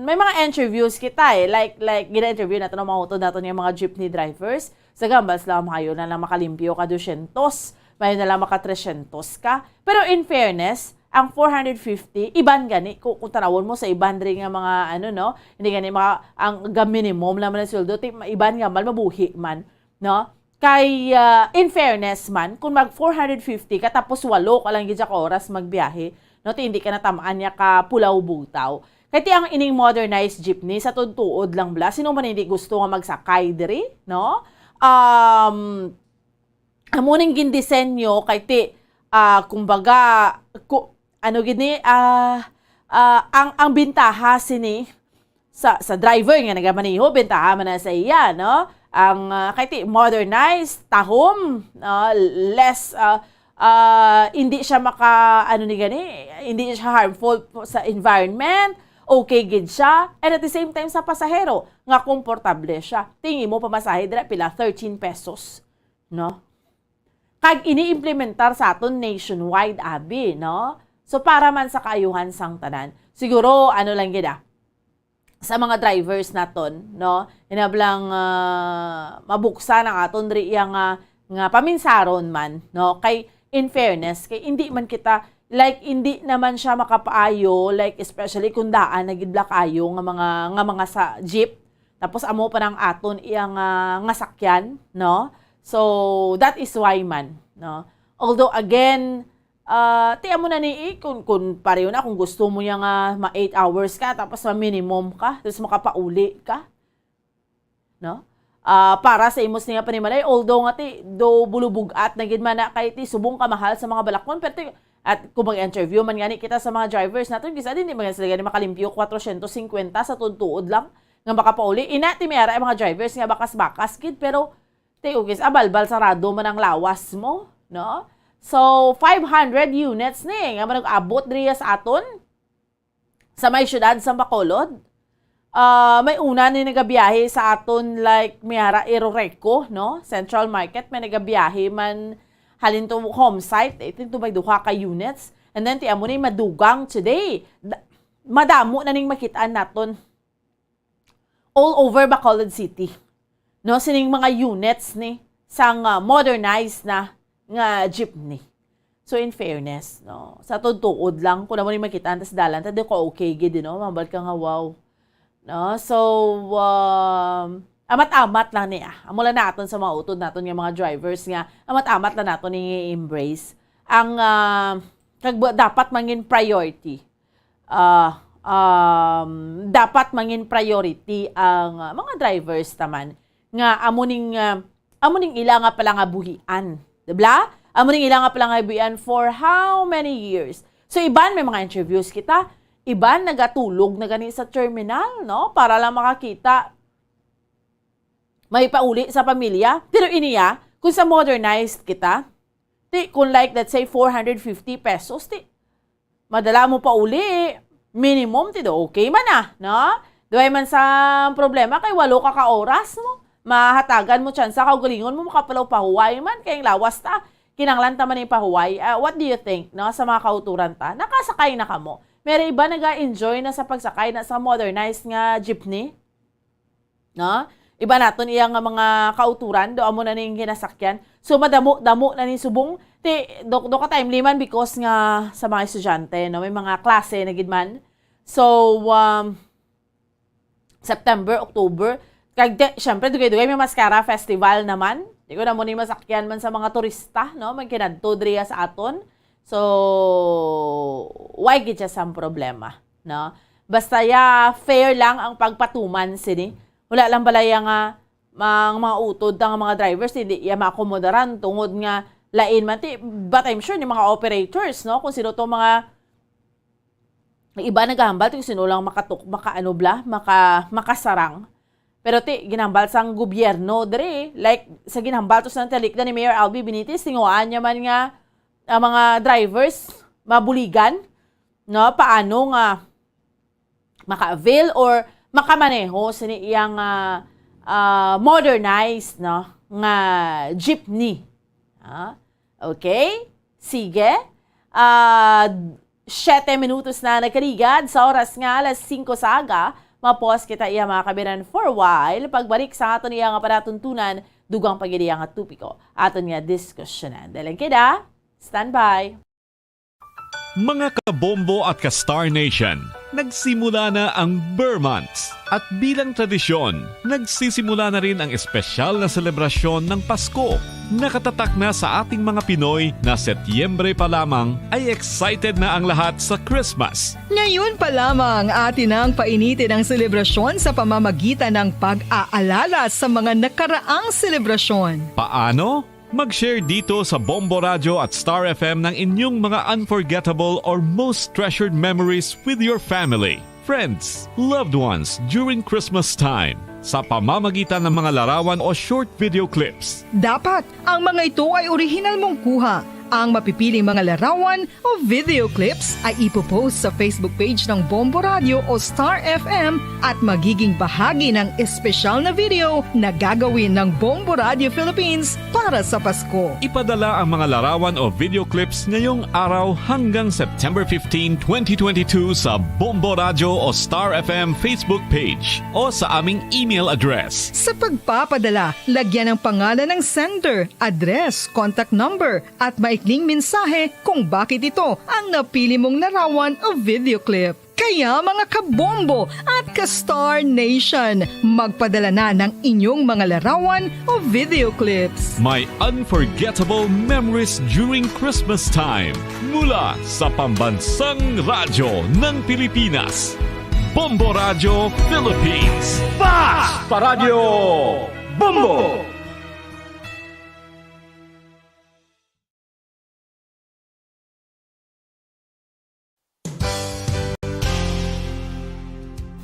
may mga interviews kita eh, like, like, gina-interview nato ng mga utod nato yung mga jeepney drivers, sa gambal sila, mayo na lang makalimpyo ka dusyentos, mayo na lang maka tresyentos ka. Pero in fairness, ang four hundred fifty, iban gani, kung, kung tanawon mo sa iban rin nga mga, ano, no, hindi gani mga, ang ga minimum lang man ang sweldo, ti, iban nga mal, mabuhi man, no? Kay, ah, in fairness man, kung mag four hundred fifty ka, tapos walo ka lang gid ka oras magbiyahe, no, ti hindi ka natamaan niya ka pulaw bugtaw. Kay ti ang ining modernized jeepney, sa tuod-tuod lang bala, sino man hindi gusto nga magsakay diri, no? Um, amo ning gindisenyo kay ti, ah, kumbaga, ku-, ano gid ni, ah, ah, ang, ang bintaha sini sa, sa driver nga nagamaneho, bintaha man na sa iya, no? Ang, ah, kay ti modernized, tahom, ah, less, ah, ah, hindi siya maka, ano ni gani, hindi siya harmful po sa environment, okay gid siya, and at the same time sa pasahero, nga komportable siya. Ti ang imo pamasahe dira, pila? Thirteen pesos, no? Kag ini-implementar sa aton nationwide, abi, no? So, para man sa kaayuhan sang tanan. Siguro, ano lang gid, ah, sa mga drivers naton, no? Inablang, ah, mabuksan ang aton diri iya nga, nga paminsaron man, no? Kay, in fairness, kay hindi man kita, like, hindi naman siya makapaayo, like, especially kung daan na gid bala kaayo nga mga, nga mga sa jeep, tapos amo pa nang aton iya nga, nga sakyan, no? So, that is why man, no? Although, again, ah, ti amo na ni, eh, kung, kung pareho na, kung gusto mo niya nga ma eight hours ka, tapos ma minimum ka, tapos makapauli ka, no? Ah, para sa imo siya panimalay, although nga ti, do bulubugat na gid man na kay ti subong kamahal sa mga balakon, pero ti, at kung mag-interview man gani kita sa mga drivers naton, kisa din di man sila gani makalimpyo kwatro syentos singkwenta sa tuod-tuod lang nga makapauli. Ina, ti may ara ang mga drivers nga bakas-bakas gid, pero ti ugis, abalbal sarado man ang lawas mo, no? So, five hundred units ni nga manag-abot diri sa aton sa may siyudad sa Bacolod. Ah, may una ni nagabiyahe sa aton, like, may ara Iroreco, no? Central Market, may nagabiyahe man halin to home site, eh, ito may duha ka units. And then, ti amo ni madugang today. Da-, madamo na ning makitaan naton all over Bacolod City. No, sining mga units ni sang, ah, modernized na nga jeepney. So, in fairness, no, sa tuod-tuod lang, kung amo ni makita tas dalan, ta di ko okay gid, no? Mambal ka nga, wow. No? So, um, amat-amat lang niya. Amo lang naton sa mga utod naton nga mga drivers nga, amat-amat lang naton ni embrace ang, ah, kag ba-, dapat mangin priority. Ah, um, dapat mangin priority ang, ah, mga drivers taman nga amo ning, ah, amo ning ila nga palangabuhian, di ba? Amo ning ila nga palangabuhian for how many years? So, iban may mga interviews kita, iban nagatulog na gani sa terminal, no? Para lang makakita may pauli sa pamilya. Pero iniya, Kung sa modernized kita, ti, kung like, let's say, four hundred fifty pesos, ti, madala mo pa uli, minimum, ti, do okay man, ah, no? Duhay man sa problema, kay walo ka ka oras mo. Mahatagan mo tsansa, kaugalingon mo, makapalaw pahuway man, kay ang lawas ta, kinanglan ta man yung pahuway. Ah, what do you think, no, sa mga kauturan ta? Nakasakay na kamo. May iba naga-enjoy na sa pagsakay na sa modernized nga jeepney? No? Iba naton iya nga mga kauturan, do amo na ning ginasakyan. So, madamo-damo na ni subong. Ti, do, do ka timely man because nga sa mga estudyante, no? May mga klase na gid man. So, um, September, October. Kag, di, syempre, dugay-dugay may Mascara Festival naman. Di ko na mo ni masakyan man sa mga turista, no? May kinadto diriya sa aton. So, why gid siya sang problema, no? Basta ya fair lang ang pagpatuman sini. Wala lang balaya nga ang mga utod ta nga mga drivers, hindi iya maakomodaran tungod nga lain man ti, but I'm sure ni mga operators, no? Kung sino to mga iba nagahambal, ti kung sino lang makatuk-, makaano bla, maka-, makasarang. Pero ti, ginhambal sang gobyerno diri, like, sa ginhambal to sa talikdan ni Mayor Albi Benitez, tinguhaan niya man nga ang mga drivers mabuligan, no? Paano nga maka-avail or makamaneho sini iyang, ah, ah, modernized, no, nga jeepney. Ah, okay? Sige. Ah, siyete minutos na nagkaligad sa oras nga alas singko sa aga. Mapos kita iya, mga kabiran, for a while. Pagbalik sa aton iya nga panatuntunan, dugang pa gid iya nga topiko aton nga diskusyonan. Dalan kita, standby. Mga kabombo at ka-Star Nation, nagsimula na ang Ber Months. At bilang tradisyon, nagsisimula na rin ang espesyal na selebrasyon ng Pasko. Nakatatak na sa ating mga Pinoy na Setyembre pa lamang ay excited na ang lahat sa Christmas. Ngayon pa lamang, atin nang painitin ang selebrasyon sa pamamagitan ng pag-aalala sa mga nakaraang selebrasyon. Paano? Mag-share dito sa Bombo Radyo at Star F M ng inyong mga unforgettable or most treasured memories with your family, friends, loved ones during Christmas time sa pamamagitan ng mga larawan o short video clips. Dapat, ang mga ito ay orihinal mong kuha. Ang mapipiling mga larawan o video clips ay ipopost sa Facebook page ng Bombo Radio o Star F M at magiging bahagi ng espesyal na video na gagawin ng Bombo Radio Philippines para sa Pasko. Ipadala ang mga larawan o video clips ngayong araw hanggang September fifteen, twenty twenty-two sa Bombo Radio o Star F M Facebook page o sa aming email address. Sa pagpapadala, lagyan ang pangalan ng sender, address, contact number, at maikling mensahe kung bakit ito ang napili mong larawan o video clip. Kaya, mga kabombo at ka-Star Nation, magpadala na ng inyong mga larawan o video clips. May unforgettable memories during Christmas time mula sa pambansang radyo ng Pilipinas, Bombo Radyo Philippines. Fast Paradyo Bombo!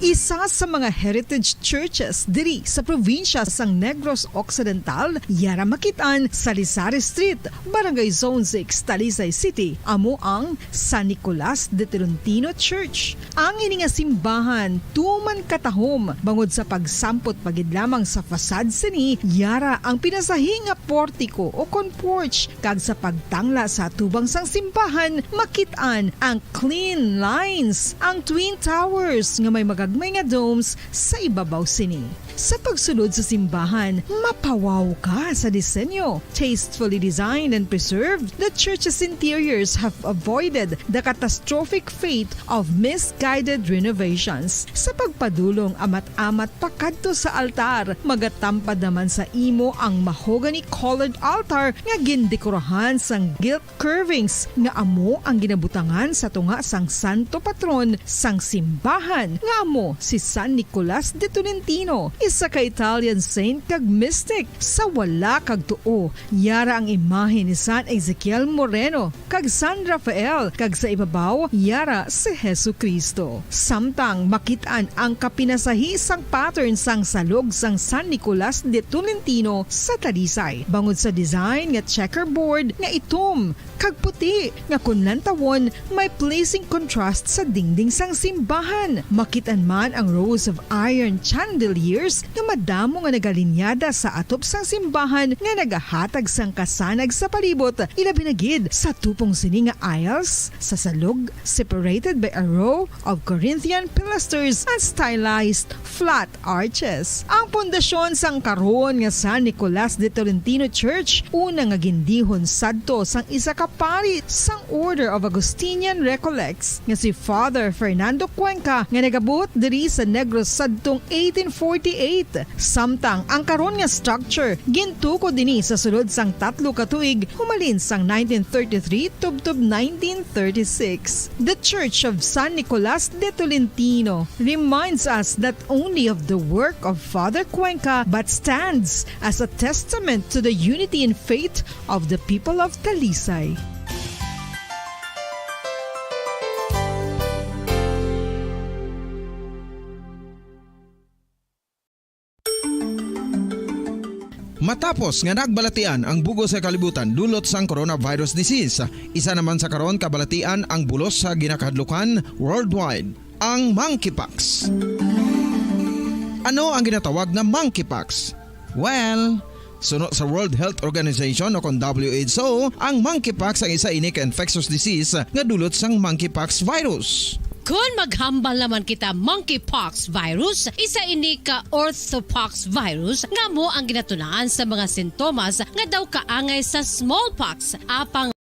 Isa sa mga heritage churches diri sa probinsya sang Negros Occidental, yara makit-an sa Lizares Street, Barangay Zone six, Talisay City, amo ang San Nicolas de Tolentino Church. Ang ini nga simbahan tuman katahom bangod sa pagsampot pa gid lamang sa facade sini, yara ang pinasahi nga portiko o kon porch, kag sa pagtangla sa atubang sang simbahan, makit-an ang clean lines, ang twin towers nga may magagmay nga domes sa ibabaw sini. Sa pagsulod sa simbahan, mapawaw ka sa disenyo. Tastefully designed and preserved, the church's interiors have avoided the catastrophic fate of misguided renovations. Sa pagpadulong amat-amat pakadto sa altar, magatampad naman sa imo ang mahogany-colored altar nga gindekorahan sang gilt curvings nga amo ang ginabutangan sa tunga sang santo patron sang simbahan, nga amo si San Nicolas de Tolentino. Sa ka-Italian saint kag mystic, sa wala kag tuo, yara ang imahe ni San Ezekiel Moreno kag San Rafael, kag sa ibabaw, yara si Jesu-Cristo. Samtang makit-an ang kapinasahi sang pattern sang salog sang San Nicolas de Tolentino sa Talisay, bangod sa design nga checkerboard nga itom kag puti, nga kon lantawon, may pleasing contrast sa dingding sang simbahan. Makit-an man ang rows of iron chandeliers nga madamo nga nagalinyada sa atop sang simbahan nga nagahatag sang kasanag sa palibot, ilabi na gid sa tupong sini nga aisles sa salog, separated by a row of Corinthian pilasters and stylized flat arches. Ang pundasyon sang karon nga San Nicolas de Tolentino Church, una nga gindihon sadto sang isa ka pari sang Order of Augustinian Recollects nga si Father Fernando Cuenca, nga nagabot diri sa Negros sadtong eighteen forty-eight. Samtang ang karon nga structure gintukod ini sa sulod sang tatlo ka tuig, humalin sang nineteen thirty-three tubtob nineteen thirty-six. The Church of San Nicolas de Tolentino reminds us not only of the work of Father Cuenca, but stands as a testament to the unity and faith of the people of Talisay. Matapos nga nagbalatian ang bug-os nga kalibutan dulot sang coronavirus disease, isa naman sa karon kabalatian ang bulos sa ginakahadlukan worldwide, ang monkeypox. Ano ang ginatawag na monkeypox? Well, suno sa World Health Organization o kon W H O, ang monkeypox ang isa ini ka infectious disease nga dulot sang monkeypox virus. Kon maghambal naman kita monkeypox virus, isa ini ka orthopox virus nga amo ang ginatun-an sa mga sintomas nga daw kaangay sa smallpox, apang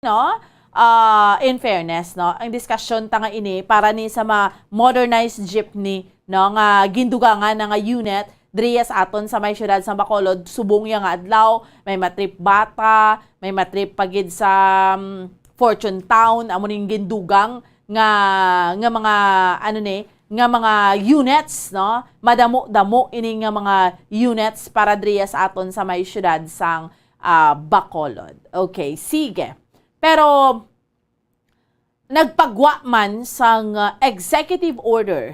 No? Ah, in fairness, no, ang diskusyon ta nga ini para ni sa mga modernized jeepney, no, nga gindugangan na nga unit diri sa aton sa may siyudad sa Bacolod, subong ya nga adlaw, may matrip Bata, may matrip pa gid sa, um, Fortune Town, amo ning gindugang nga, nga mga, ano ni, nga mga units, no? Madamo-damo ini nga mga units para diri sa aton sa may siyudad sang, ah, Bacolod. Okay, sige. Pero nagpagwa man sang, ah, executive order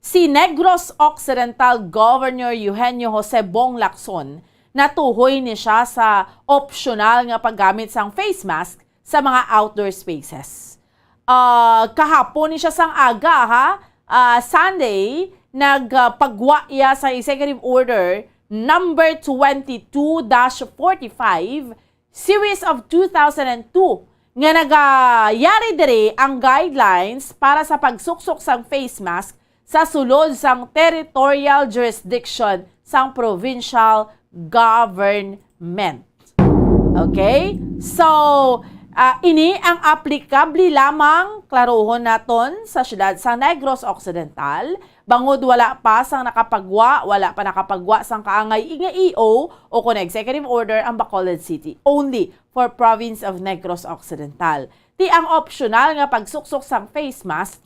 si Negros Occidental Governor Eugenio Jose Bong Lacson, natuhoy ni siya sa opsyonal nga paggamit sang face mask sa mga outdoor spaces. Ah, kahapon ni siya sang aga, ha? Ah, Sunday, nagpagwa iya sa Executive Order number twenty-two dash forty-five, Series of two thousand and two, nga nagayari diri ang guidelines para sa pagsuksok sang face mask sa sulod sang territorial jurisdiction sang provincial government. Okay? So, ah, ini ang aplikable lamang, klarohon naton, sa siyudad sa Negros Occidental, bangod wala pa sang nakapagwa, wala pa nakapagwa sang kaangay nga E O o kon executive order ang Bacolod City, only for province of Negros Occidental. Ti ang opsyonal nga pagsuksok sang face mask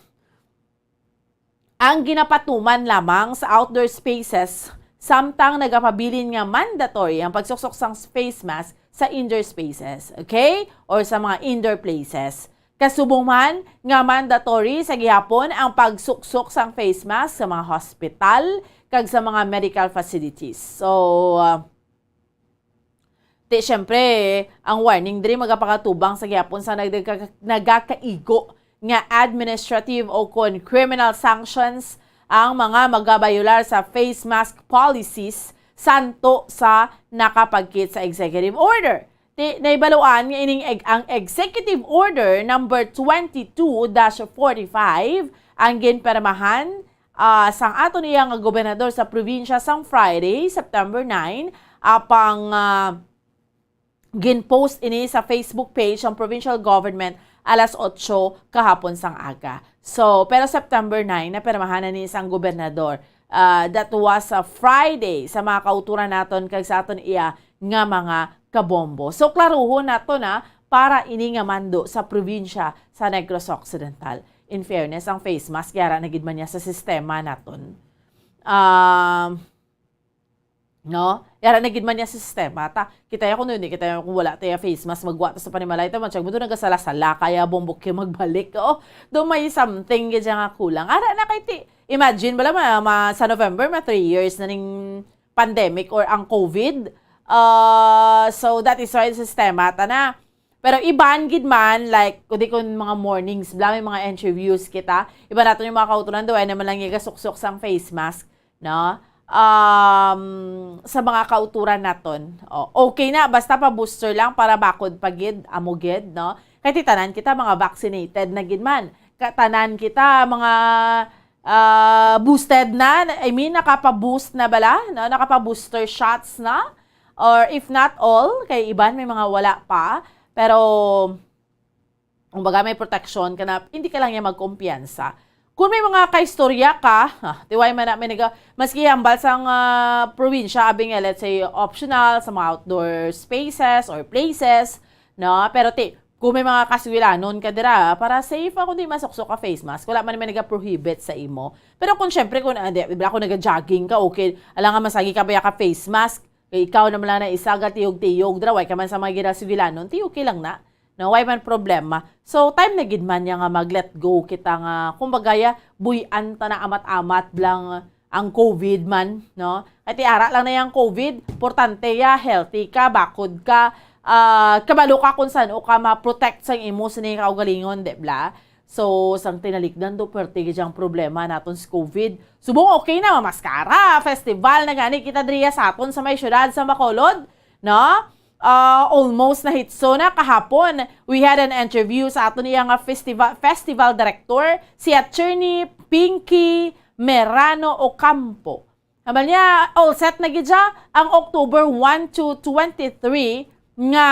ang ginapatuman lamang sa outdoor spaces, samtang nagapabilin nga mandatory ang pagsuksok sang face mask sa indoor spaces, okay? Or sa mga indoor places. Kasubong man nga mandatory sa gihapon ang pagsuksok sang face mask sa mga hospital kag sa mga medical facilities. So, uh, ti, syempre, ang warning diri magapakatubang sa gihapon sa nagka-, nagakaigo nga administrative o kon criminal sanctions ang mga magabayolar sa face mask policies santo sa nakapagkit sa executive order. Ti, nahibaluan nga ining eg-, ang Executive Order number twenty-two dash forty-five ang ginpirmahan ah, sang aton iya nga gobernador sa probinsya sang Friday, September nine, apang, ah, gin-post ini sa Facebook page sang provincial government alas otso kahapon sang aga. So, pero September nine, napirmahan na ni sang gobernador. Ah, that was a Friday sa mga kauturan naton kag sa aton iya nga mga kabombo. So, klaruhon nato na para ini nga mando sa probinsya sa Negros Occidental. In fairness, ang face mask, yara na gid man niya sa sistema naton. Um, no? Yara na gid man niya sa sistema. Ta, kita ya kung hindi, kita ya kung wala tayo face mask, magwa ta sa panimalay ta, man siya, mundo nagasala-sala, kaya bumbok yung magbalik. Oo, do may something gid siya nga kulang. Ara na kay ti, imagine, bala, ma, ma, sa November, ma three years na ning pandemic or ang COVID. Uh, so, that is why sistema ta na. Pero iban gid man, like, kundi kun mga mornings, bala, may mga interviews kita. Iban naton yung mga kauturan, do, ay naman lang yung gasuksok sang face mask, no? Um, sa mga kauturan naton. O, okay na, basta pa booster lang para bakod pa gid, amo gid, no? Kay ti tanan kita mga vaccinated na gid man. Ka-, tanan kita mga, ah, boosted na, I mean, nakapa-boost na bala, no? Nakapa-booster shots na. Or if not all, kay iban may mga wala pa. Pero, kumbaga, may protection ka na, hindi ka lang niya magkumpiyansa. Kung may mga kaistorya ka, ah, tiway man na may naga, maski hambal sang, ah, probinsya, abi nga, let's say, optional sa mga outdoor spaces or places, no? Pero ti, kung may mga kasugilanon ka dira, para safe ako, di masuksok ka face mask. Wala man may naga-prohibit sa imo. Pero kung, syempre, kung, ah, di, di ba, kung naga-jogging ka, okay, alangan masagi ka ba ka face mask? Kay ikaw naman lang na isa, gatiyog-tiyog, dira, way ka man sa mga ginasugilanon, ti okay lang na. No, way man problema. So, time na gid man niya nga mag-let go kita nga, kumbaga, ya, buy-an ta na amat-amat lang ang COVID man, no? Kay ti ara lang na yang COVID, importante ya, healthy ka, bakod ka, ah, kabalo ka kung saan o ka ma-protect sang imo sini kaugalingon, di bla? So, sang tinalikdan do, perte gid ang problema naton sa COVID. Subong okay na, mamaskara, festival na gani kita diriya sa aton sa may syudad sa Bacolod, no? Ah, almost na hitso na kahapon. We had an interview sa aton iya nga festival, festival director, si Attorney Pinky Merano Ocampo. Hambal niya, all set na gid siya ang October one to twenty-three nga,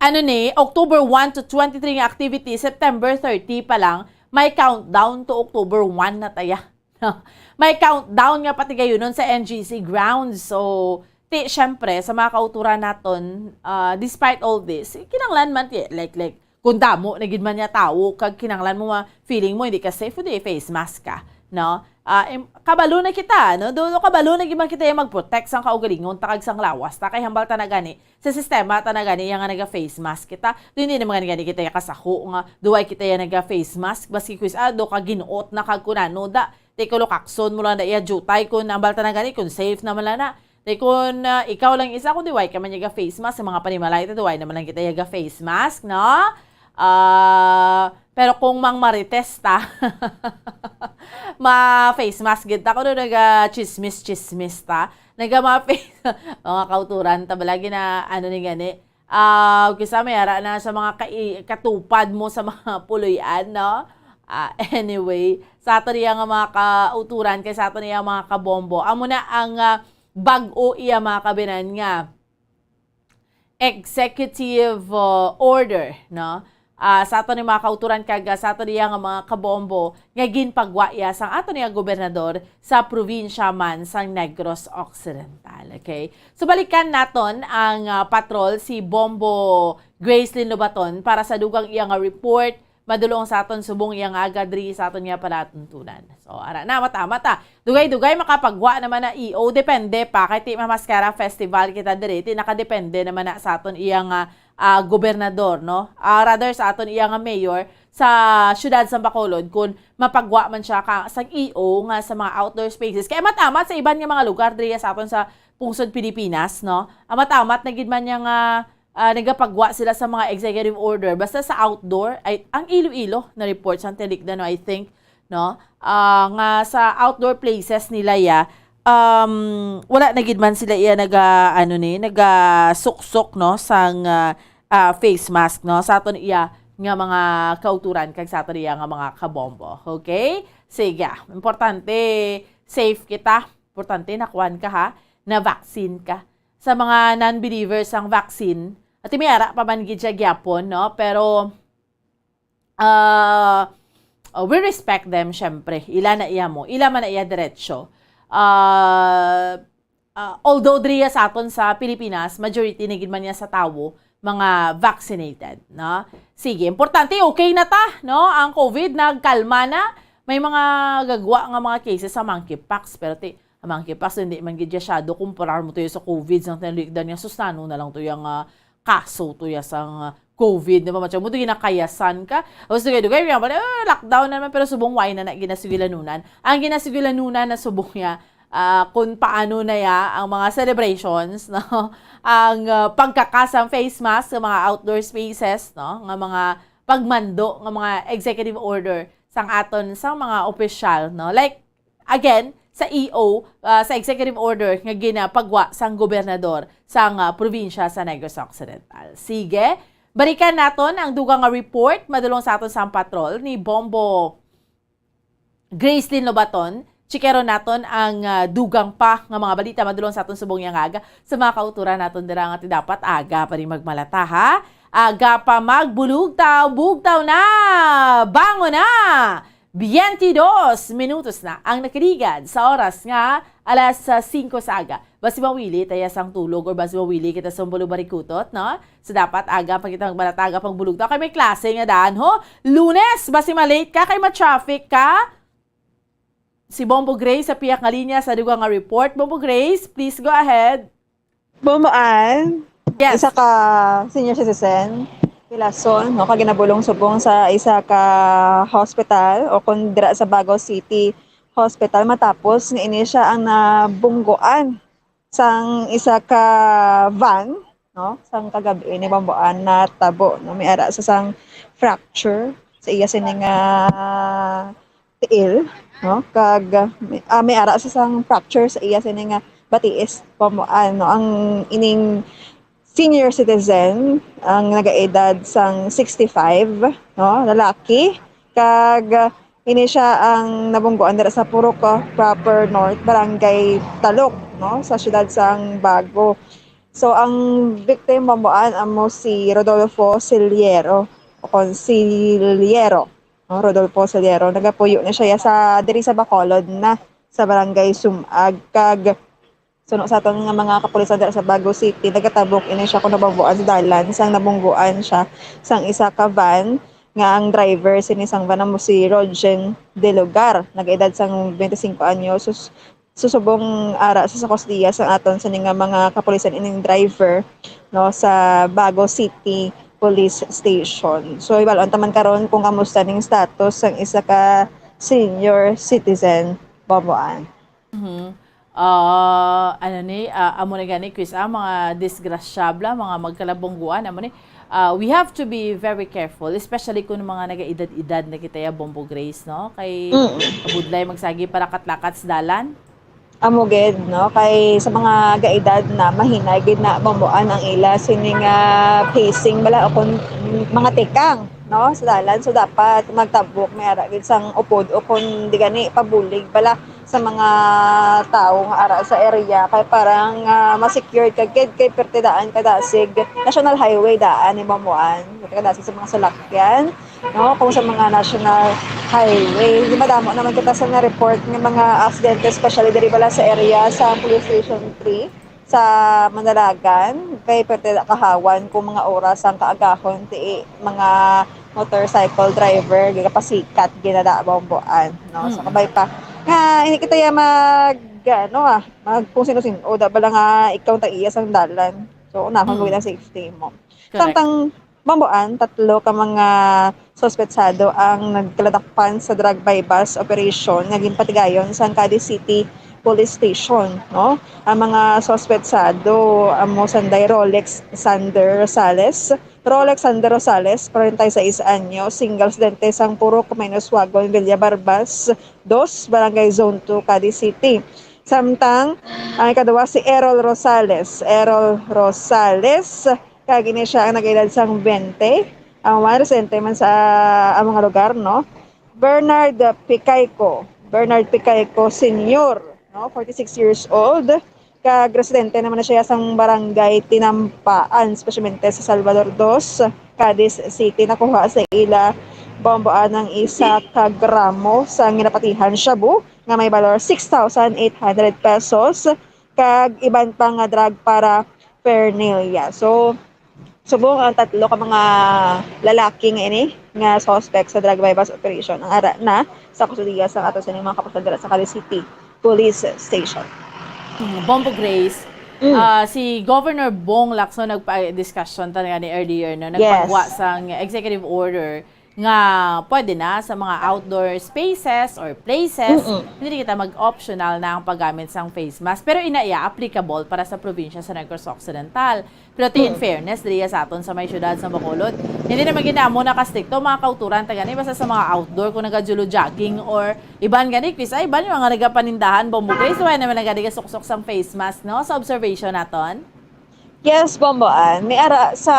ano ni, October one to twenty-three nga activity, September thirty pa lang, may countdown to October one na taya. May countdown nga patigayunon sa N G C grounds. So, ti, syempre, sa mga kauturan naton, ah, despite all this, kinahanglan man ti, like, like, kung damo na gid man niya tawo, kag kinahanglan mo ma-, feeling mo hindi ka safe, di face mask ka, no? Ah, im-, kabalo na kita, no? Do, do kabalo na gid man kita yung mag-protect sang kaugalingon ta kag sang lawas ta, kay hambal ta na gani, sa sistema ta na gani, yung nga naga-face mask kita. Do, hindi naman gani, gani kita yung kasaho nga, duway kita yung naga-face mask, maski quiz, ah, do ka ginuot na kag kunano da, ti kulokakson mo lang na iya jutay kung hambal ta na gani, kung safe naman lang na. Ti kung, ah, ikaw lang isa, kung di way ka man yaga face mask, sa mga panimalay ta, di way naman lang kita yaga face mask, no? Ah, pero kung mang marites ta, ma face mask gid ta, kuno naga chismis-chismis ta, naga ma face, mga kauturan ta, balagi na, ano ni gani, ah, kisa may ara na sa mga kai-, katupad mo sa mga puloy-an, no? Ah, anyway, sa ato niya nga mga kauturan, kay sa ato niya mga kabombo, amo na ang, ah, bag-o iya, mga kabinan, nga executive, uh, order, no? Ah, sa ato ni mga kauturan kag, ah, sa ato niya nga mga kabombo nga ginpagwa iya sang ato niya gobernador sa probinsya man sang Negros Occidental, okay? So, balikan naton ang, ah, patrol si Bombo Gracelyn Lobaton para sa dugang iya nga report madulong sa aton subong iya nga aga diri sa aton nga palatuntunan. So, ara na, mata-mata. Dugay-dugay makapagwa naman na E O, depende pa, kay ti mamaskara festival kita diri, ti nakadepende naman na sa aton iya nga, ah, gobernador, no? Ah, rather sa aton iya nga mayor sa siyudad sa Bacolod, kung mapagwa man siya ka, sa E O nga sa mga outdoor spaces. Kay amat-amat sa iban nga mga lugar diri sa aton sa pungsod Pilipinas, no? Amat-amat na gid man niya nga ah, nagapagwa sila sa mga executive order, basta sa outdoor, ay, ang Iloilo na report sa Antilikdan, no, I think, no? Ah, nga sa outdoor places nila ya, um, wala na gid man sila iya naga, ano ni, nagasuksok, no, sang, ah, ah, face mask, no, sa aton iya nga mga kauturan kag sa aton iya nga mga kabombo. Okay? Sige, importante safe kita. Importante nakuan ka ha, na vaccine ka. Sa mga non-believers ang vaccine, ati may ara pa man gid siya gyapon, no? Pero uh, uh, we respect them, syempre. Ila na iya mo. Ila man na iya diretsyo. Uh, uh, although diriya sa aton sa Pilipinas, majority na gid man niya sa tawo, mga vaccinated, no? Sige, importante, okay na ta, no? Ang COVID, nagkalma na. May mga gagwa nga mga cases sa monkeypox, pero ti, ang monkeypox, hindi man gid siya shadow, kumparar mo to sa COVID, sang tinalikdan niya, sus, nano na lang to yung ah, kaso to ya sang ah, COVID, di ba? Matya mo, to ginakayasan ka. Tapos, dugay-dugay, yung pala, eh, lockdown na naman, pero subong why na na ginasigilanunan. Ang ginasigilanunan na subong niya, ah, kung paano na ya ang mga celebrations, no? Ang ah, pagkakasang face mask sa mga outdoor spaces, no? Nga mga pagmando, nga mga executive order sang aton, sang mga opisyal, no? Like, again, sa E O, ah, sa executive order nga ginapagwa sang gobernador sang ah, probinsya sa Negros Occidental. Sige, balikan naton ang dugang nga report madulong sa aton sang patrol ni Bombo Gracelyn Lobaton. Chikero naton ang ah, dugang pa nga mga balita madulong sa aton subong nga aga sa mga kauturan naton dira nga ti dapat aga pa rin magmalata, ha? Aga pa magbulugtaw, bugtaw na! Bangon na! Twenty-dos minutos na ang nakaligad sa oras nga alas ah, singko sa aga. Basi mawili ta ya sang tulog or basi mawili kita sa bulo barikutot, no? So, dapat aga pa kita magbalataga pag bulugtaw. Kay may klase nga daan, ho? Lunes, basi ma-late ka, kay ma-traffic ka. Si Bombo Grace sa piyak nga linya sa dugang nga report. Bombo Grace, please go ahead. Bomboan, Yes. isa ka senior citizen, Pilason, no, ka ginabulong subong sa isa ka hospital o kung dira sa Bago City Hospital matapos nga ini siya ang nabunggoan sang isa ka van, no, sang kagabi ni Bomboan natabo, no, may ara sa sang fracture sa iya sini nga tiil, no? Kag, ah, may ara sa sang fracture sa iya sini nga batiis, pamuan, no? Ang ining senior citizen, ang nagaedad sang sixty-five, no? Lalaki, kag ini siya ang nabunggoan dira sa Purok, ah, Proper North, Barangay Talok, no? Sa siyudad sang Bago. So, ang victim, pamuan, amo si Rodolfo Ciliero, o Consigliero. No, Rodolfo Ciliero. Nagapuyo na siya sa, diri sa Bacolod na, sa Barangay Sumag. Kag suno sa aton nga mga kapulisan dira sa Bago City, nagatabok ini siya kung nababuan sa dalan sang nabungguan siya sang isa ka van nga ang driver sini sang van amo si Rogen De Lugar, nag-edad sang twenty-cinco anyos. Sus-, susubong ara sa, sa kustodiya sang aton sini nga mga kapulisan ining driver, no, sa Bago City Police Station. So, ibalon ta man karon kung kamusta ning status sang isa ka senior citizen, Boboan. Mhm. Ah, ano ni, ah, amo na gani, Chris, ah, mga disgrasyabla, mga magkalabungguan, amo ni, ah, we have to be very careful, especially kung mga nagaedad-edad na kita ya, Bombo Grace, no? Kay Mm. kabudlay magsagi para katlakat sa dalan. Amo gid, no? Kay sa mga gaedad na, mahinay gid na bambuan ang ila sini nga pacing bala o kon mga tikang, no? Sa dalan. So, dapat magtabok, may ara gid sang upod o kon di gani, pabulig bala sa mga tawo nga ara sa area. Kay parang, ah, ma-secure ka gid kay perti daan kadasig National Highway daan ni bambuan. Kadasig sa mga salakyan. No, kung sa mga national highway. Di madamo naman kita sa na-report nga mga aksidente, especially diri bala sa area sa Police Station three sa Manalagan. Kay pwede na kahawan kung mga oras ang kaagahon, ti mga motorcycle driver, gigapasikat, ginadabomboan, no? So, Mm. kabay pa. Nga, hindi kita ya mag, ano ah, mag kung sino-sino, o da bala nga ikaw ang tag-iya sang dalan. So, unahon mo Mm. ang safety mo. Correct. Samtang Bambuan, tatlo ka mga suspetsado ang nagkaladakpan sa drug buy-bust operation nga ginpatigayon sa Cadiz City Police Station, no? Ang mga suspetsado amo sanday Rolex Sander Rosales, Rolex Sander Rosales, forty-six anyo, single residente sang Purok Minus Wagon, Villa Barbas, dos, Barangay Zone two, Cadiz City. Samtang ang ikaduha si Errol Rosales. Errol Rosales, kag ini siya ang nag-edad sang twenty. Ang mga residente man sa, ang mga lugar, no? Bernard Picayco, Bernard Picayco Senior, no? Forty-six years old. Kag residente naman na siya sang barangay Tinampaan, especially sa Salvador Dos, Cadiz City. Nakuha sa ila, Bombo Ann, ang isa ka gramo sa ginapatihan shabu nga may balor six thousand eight hundred pesos, kag iban pa nga drug paraphernalia. So, subong ang tatlo ka mga lalaki nga ini nga suspect sa drug buy-bust operation ang ara na sa kustodiya sang ato sining mga kapulisan dira sa Cadiz City Police Station. Mm, Bombo Grace, Mm. ah, si Governor Bong Lacson nagpa-discussion talaga ni earlier, no? Nagpagwa Yes. sang executive order nga pwede na sa mga outdoor spaces or places, Mm-mm. hindi kita mag-optional na ang paggamit sang face mask. Pero ina iya applicable para sa probinsya sa Negros Occidental. Pero ti, in Mm. fairness, diriya sa aton sa may syudad sa Bacolod, hindi naman gid amo nakastrikto mga kauturan ta gani basta sa mga outdoor kung nagajulo jogging or iban gani, kis-a iban yung mga nagapanindahan, Bombo Grace, wala naman nagadi suksok sang face mask, no? Sa observation naton? Yes, Bombo Ann. May ara sa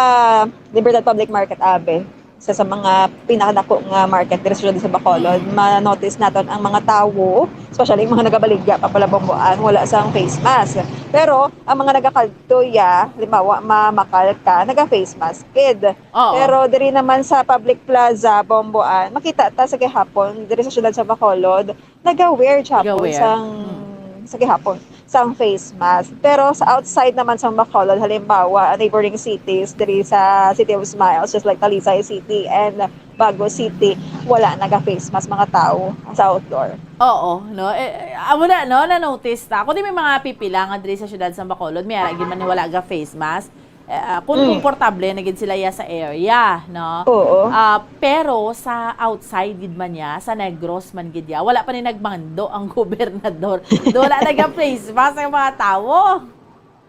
Libertad Public Market, Abe. Sa, sa mga pinakadako nga market diri sa syudad sa Bacolod, ma-notice naton ang mga tawo, especially yung mga nagabaligya pa pala, Bombo Ann, wala sang face mask. Pero ang mga nagakadto, ya, halimbawa, mamakal ka, naga-face mask gid. Oo. Pero diri naman sa public plaza, Bombo Ann, makita ta sa gihapon diri sa syudad sa Bacolod, naga-wear gihapon Naga-wear. sang, Mm. sa gihapon sang face mask. Pero sa outside naman sa Bacolod, halimbawa, neighboring cities diri sa City of Smiles, just like Talisay City and Bago City, wala naga-face mask mga tao sa outdoor. Oo, no? Eh, eh, amo na, no? Na-notice ta. Kung di may mga pipila nga diri sa syudad sa Bacolod, may ara gid man wala ga face mask. Eh, ah, kung Mm. komportable na gid sila ya sa area, no? Oo. Ah, pero sa outside gid man niya, sa Negros man gid ya, wala pa ni nagmando ang gobernador. Do wala naga face mask ang mga tawo.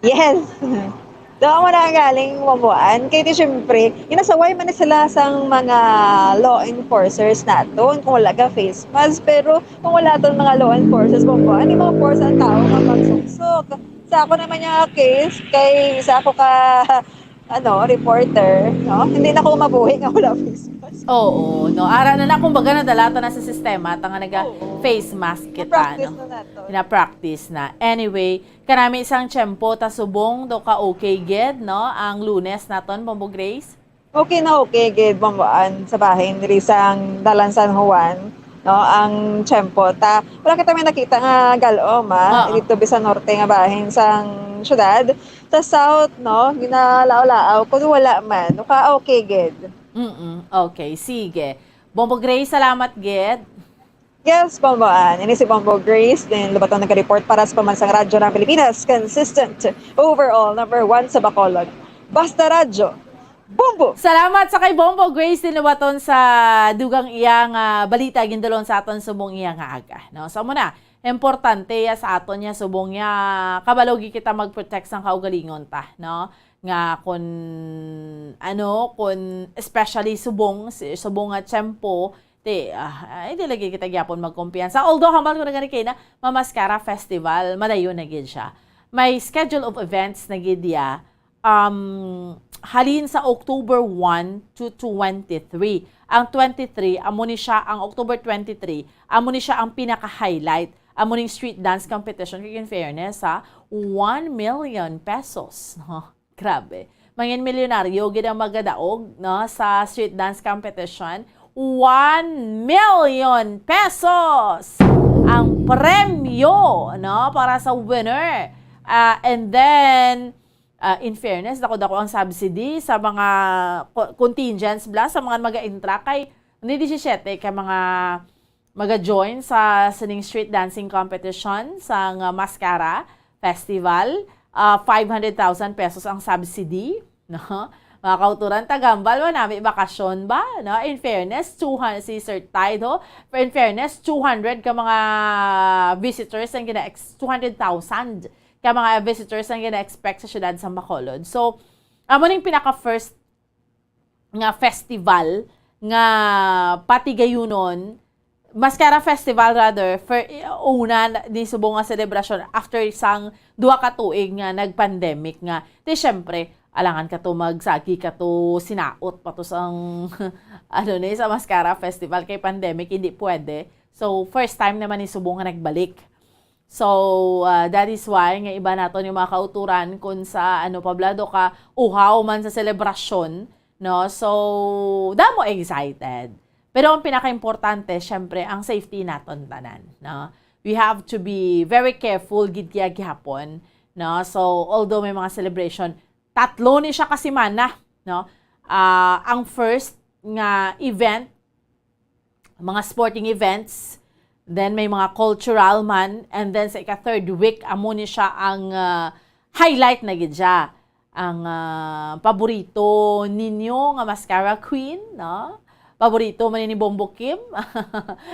Yes. Doon mo na galing mabuan. Kaya di syempre, inasaway man na sila sang mga law enforcers naton kung wala ka face mask. Pero kung wala ton mga law enforcers, mabuan, di mo force ang tao nga magsuksok. Sa ako naman yung case, kay isa ako ka, ano, reporter, no? Hindi na ako mabuhi nga wala face mask. Oo, no. Ara na na, kumbaga nadala ta na sa sistema, ta nga naga Oo. face mask kita, Na-practice no? na nato. Na-practice na. Anyway, kanami sang tiyempo ta subong do ka okay gid, no? Ang Lunes naton, Bombo Grace. Okay na okay gid, Bomboan, sa bahin diri sang Dalan San Juan, no, ang tiyempo. Ta, wala kita may nakita nga galom, ah, Oo. dito bisan norte nga bahin sang syudad. Sa south, no, ginalaaw-laaw, kun wala man, no, ka okay gid. Mm-mm. Okay, sige. Bombo Grace, salamat gid. Yes, Bomboan. Ini si Bombo Grace, din Lubaton nag-report para sa Pambansang Radyo ng Pilipinas. Consistent, overall, number one sa Bacolod. Basta Radyo, Bombo! Salamat sa kay Bombo Grace din Lubaton sa dugang iya nga balita gindulon sa aton subong iya nga aga, no? So, muna, importante ya sa aton ya subong ya kabalo gid kita mag-protect sang kaugalingon ta, no? Nga kun, ano, kun especially subong, si-, subong nga tiyempo, ti, ah, ay, di lagi kita gyapon magkumpiyansa. Although, hambal ko na gani kay na, mamaskara festival, madayon na gid siya. May schedule of events na gid ya, um, halin sa October one to twenty-three. Ang twenty-three, amo ni siya, ang October twenty-three, amo ni siya ang pinaka-highlight. Amo ning street dance competition, kay in fairness, ha, one million pesos, no? Grabe. Mangin milyonaryo gid ang magadaog, no, sa street dance competition. One million pesos ang premyo, no, para sa winner. Ah, and then, ah, in fairness, dako-dako ang subsidy sa mga co-, contingents bla, sa mga mag-intra kay, hindi, disisiete ka mga maga-join sa sining street dancing competition sang, ah, Mascara Festival. Ah, five hundred thousand pesos ang subsidy, no? Mga kauturan, tagambal, wa nami bakasyon ba? No? In fairness, two hundred, si Sir Tide, ho? In fairness, two hundred ka mga visitors ang gina-ex-, two hundred thousand ka mga visitors ang gina-expect sa syudad sa Bacolod. So, amo ning pinaka-first nga festival nga patigayunon, Mascara Festival rather, for, una ni subong nga selebrasyon after sang duha ka tuig nga nag-pandemic nga. Ti syempre, Alangan ka to magsagi ka to, sinaot pa to sang, ano ni, sa Mascara Festival kay pandemic, hindi pwede. So, first time naman ni subong nga nagbalik. So, ah, that is why nga iba naton yung mga kauturan kung sa, ano, pablado ka, uhaw man sa selebrasyon, no? So, damo excited. Pero ang pinaka-importante, syempre, ang safety naton tanan, no? We have to be very careful gid kaya gihapon, no? So, although may mga celebration, tatlo ni siya ka semana, no? Ah, ang first nga event, mga sporting events, then may mga cultural man, and then sa ika-third week, amo ni siya ang, ah, highlight na gid siya. Ang, ah, paborito ninyo nga mascara queen, no? Paborito man ni Bombo Kim.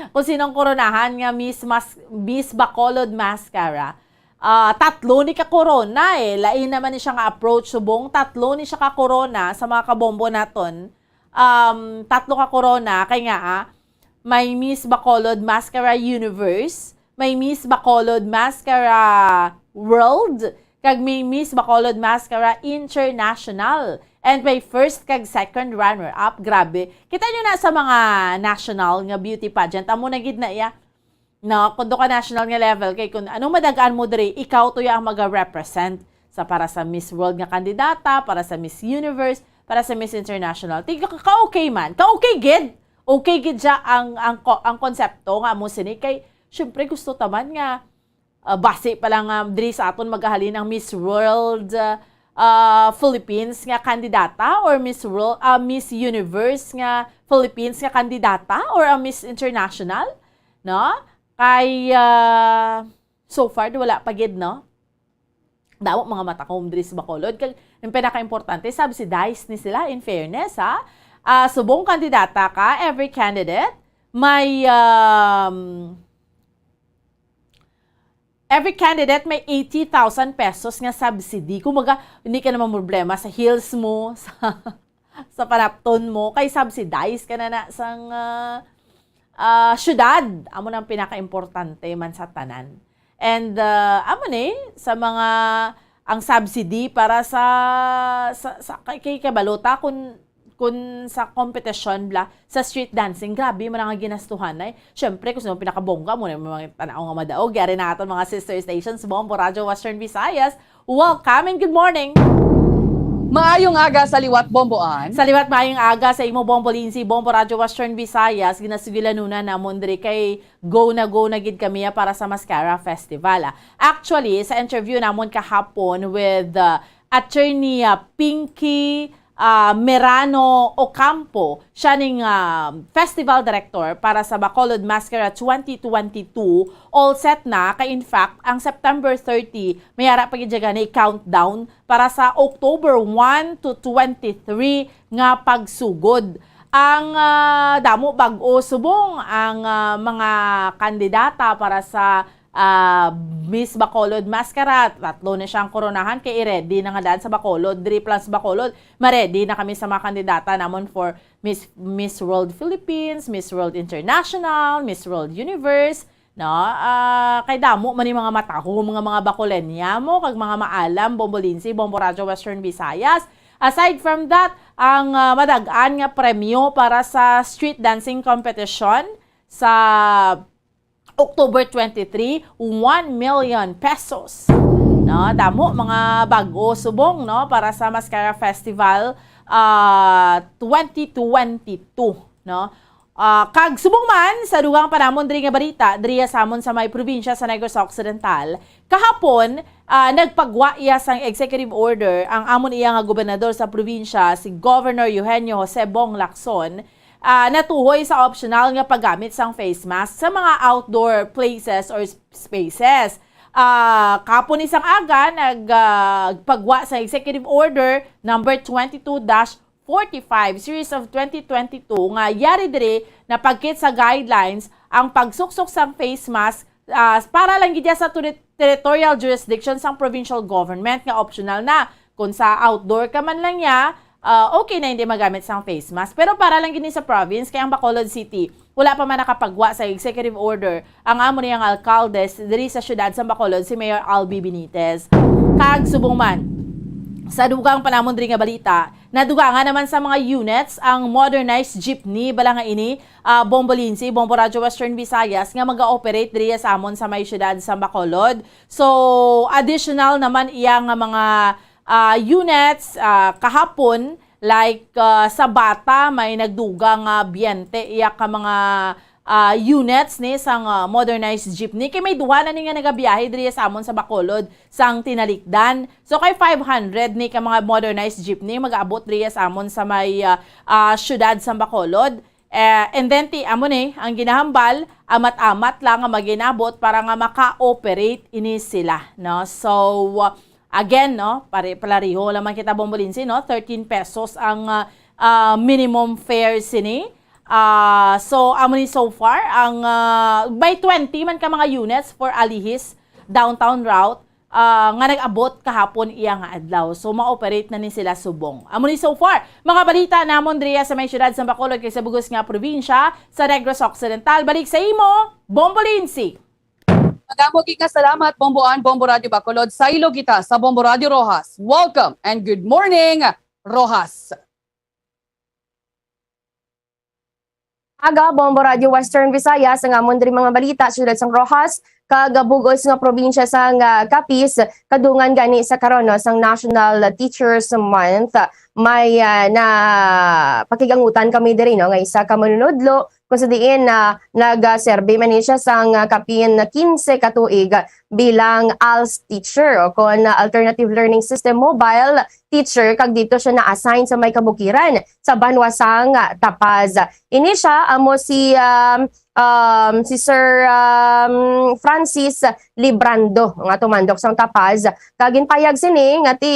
Kung sinong koronahan nga Miss Mas-, Miss Bacolod Mascara. Ah, tatlo ni ka corona eh. Lain naman ni siya nga approach subong. Tatlo ni siya ka corona sa mga kabombo naton. Um, tatlo ka corona kay nga, ah, may Miss Bacolod Mascara Universe, may Miss Bacolod Mascara World, kag may Miss Bacolod Mascara International. And may first kag second runner-up. Grabe. Kita nyo na sa mga national nga beauty pageant. Amo na gid na iya. No, kung do ka national nga level, kay kung anong madagaan mo diri, ikaw to ang maga-represent sa para sa Miss World nga kandidata, para sa Miss Universe, para sa Miss International. Ti ka, ka okay man. Ka okay gid. Okay gid siya ang ang ko-, ang konsepto nga amo sini kay syempre gusto ta man nga, ah, basi pa lang, ah, diri sa aton magahalin ang Miss World, ah, ah, Philippines nga kandidata or Miss World, ah, Miss Universe nga Philippines nga kandidata or ang Miss International, no? Kay, ah, so far, wala pa gid, no? Damo mga matakom diri sa Bacolod. Kag ang pinaka-importante, subsidized ni sila, in fairness, ha? Ah, subong kandidata ka, every candidate, may, um, every candidate may eighty thousand pesos nga subsidy. Kumbaga, hindi ka naman problema sa heels mo, sa sa panapton mo, kay subsidized ka na na sang, ah, ah, syudad. Amo nang pinaka-importante man sa tanan. And, ah, amo ni, sa mga, ang subsidy para sa, sa, sa, kay, kay kabalo ta kun, kun sa kompetisyon bla, sa street dancing, grabe man ang ginastuhan ay. Syempre, kung sino pinakabongga mo na yung mga tanaw nga madaog, yari na aton mga sister stations, Bombo Radyo Western Visayas, Welcome and good morning. Maayong aga sa liwat, Bombo Ann. Sa liwat, maayong aga sa imo, Bombo Lindsay, Bombo Radyo Western Visayas. Ginasugilanunan namon diri kay go na go na gid kami, ah, para sa Mascara Festival, ah. Actually, sa interview namon kahapon with, ah, Attorney, ah, Pinky, ah, Merano Ocampo, siya ning, ah, festival director para sa Bacolod Mascara twenty twenty-two. All set na, kay in fact, ang September thirty, may ara pa gid siya gani countdown para sa October one to twenty-three nga pagsugod. Ang, ah, damo bag-o subong ang, ah, mga kandidata para sa, ah, Miss Bacolod Mascara. Tatlo na siyang koronahan kay i-ready na nga daan sa Bacolod. Diri plus Bacolod, ma-ready na kami sa mga kandidata namon for Miss, Miss World Philippines, Miss World International, Miss World Universe. No? Ah, kay damo man yung mga matahom nga mga Bacolenya mo, kag mga maalam, Bombo Lindsay, Bombo Radyo Western Visayas. Aside from that, ang, ah, madag-an nga premyo para sa street dancing competition sa October twenty-three, one million pesos. No, damo mga bag-o subong, no, para sa Mascara Festival, ah, twenty twenty-two, no. Ah, kag subong man sa dugang pa namon diri nga balita, diri sa amon sa may probinsya sa Negros Occidental, kahapon, ah, nagpagwa iya sang executive order ang amon iya nga gobernador sa probinsya, si Governor Eugenio Jose Bong Lacson, ah, natuhoy sa optional nga paggamit sang face mask sa mga outdoor places or s-, spaces. Ah, kapon isang aga, nag, ah, pagwa sa Executive Order number twenty-two dash forty-five, series of twenty twenty-two, nga yari diri na pagkit sa guidelines ang pagsuksok sang face mask, ah, para lang gid sa turi-, territorial jurisdiction sang provincial government nga optional na. Kung sa outdoor ka man lang niya, ah, okay na hindi magamit sang face mask. Pero para lang gini sa province, kay ang Bacolod City, wala pa man nakapagwa sa executive order ang amo niyang alkalde s-, diri sa siyudad sa Bacolod, si Mayor Albi Benitez. Kag subong man, Sa dugang pa namon diri nga balita, nadugangan naman sa mga units ang modernized jeepney, bala nga ini, ah, Bombo Lindsay, Bombo Radyo Western Visayas, nga mag-ooperate diri sa amon sa may siyudad sa Bacolod. So, additional naman iya nga mga, ah, units, ah, kahapon, like, ah, sa Bata, may nagdugang nga biyente iya ka mga, ah, units ni sang, ah, modernized jeepney. Kay may duha na ni nga nagabiyahe diri sa amon sa Bacolod sang tinalikdan. So, kay five hundred ni ka mga modernized jeepney mag-abot diri sa amon sa may, ah, ah, siyudad sa Bacolod. Eh, and then, ti, amo ni, ang ginahambal, amat-amat lang ang maginabot para nga maka-operate ini sila, no? So, uh, again, no, pare, palariho lamang kita, Bombo Lindsay, no? Thirteen pesos ang, uh, uh, minimum fare sini. Uh, so, amo ni so far, ang, uh, by twenty man ka mga units for Alihis downtown route, ah, nga nag-abot kahapon iya nga adlaw. So, ma-operate na ni sila subong. Amo ni so far, mga balita namon diriya sa may siyudad sa Bacolod kag sa bug-os nga probinsya sa Negros Occidental. Balik sa imo, Bombo Lindsay. Madamo gid nga salamat, Bombo Ann, Bombo Radyo Bacolod. Saylo kita sa Bombo Radyo Roxas. Welcome and good morning, Roxas. Aga, Bombo Radyo Western Visayas, ang amon diri mga balita, siyudad sang Roxas, kag bug-os nga probinsya sang, ah, Capiz, kadungan gani sa karon, no, sang National Teachers Month. May, ah, na pakigangutan kami diri, no, nga isa ka manunudlo, kung sa diin na nagaserbi man ni siya sang, ah, kapin quince ka tuig bilang als teacher o kon Alternative Learning System Mobile Teacher, kag dito siya na-assign sa may kabukiran sa banwa sang, ah, Tapaz. Ini siya amo si, um, um, si Sir, um, Francis Librando nga tumandok sang Tapaz. Kag ginpayag sini nga ti,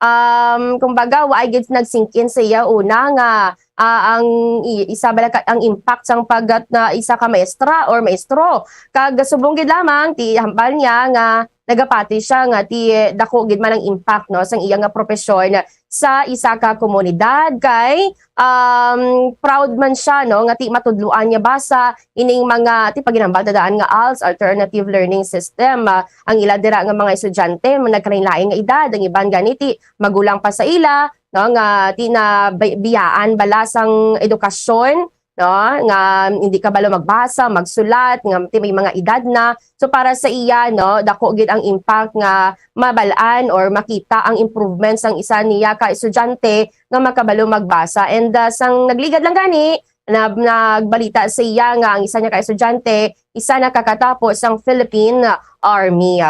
um, kumbaga, waay gid nag-sink in sa iya una nga, ah, ang i-, isa bala ka, ang impact sang pagkat na isa ka maestra or maestro. Kag subong gid lamang, ti hambal niya nga nagapati siya nga ti dako gid man ang impact, no, sang iya nga propesyon sa isa ka komunidad, kay, um, proud man siya, no, nga ti matudloan niya basa ining mga ti paginambal ta daan nga als, alternative learning system. Ah, ang ila dira nga mga estudyante, mga nagkalain-lain nga edad, ang iban gani ti magulang pa sa ila, no, nga ti na bi-, biyaan bala sang edukasyon, no, nga hindi kabalo magbasa, magsulat, nga ti may mga edad na. So, para sa iya, no, dako gid ang impact nga mabal-an or makita ang improvement sang isa niya ka estudyante nga makabalo magbasa. And, ah, sang nagligad lang gani, na, nagbalita sa iya nga ang isa niya ka estudyante, isa na kakatapos sang Philippine Army.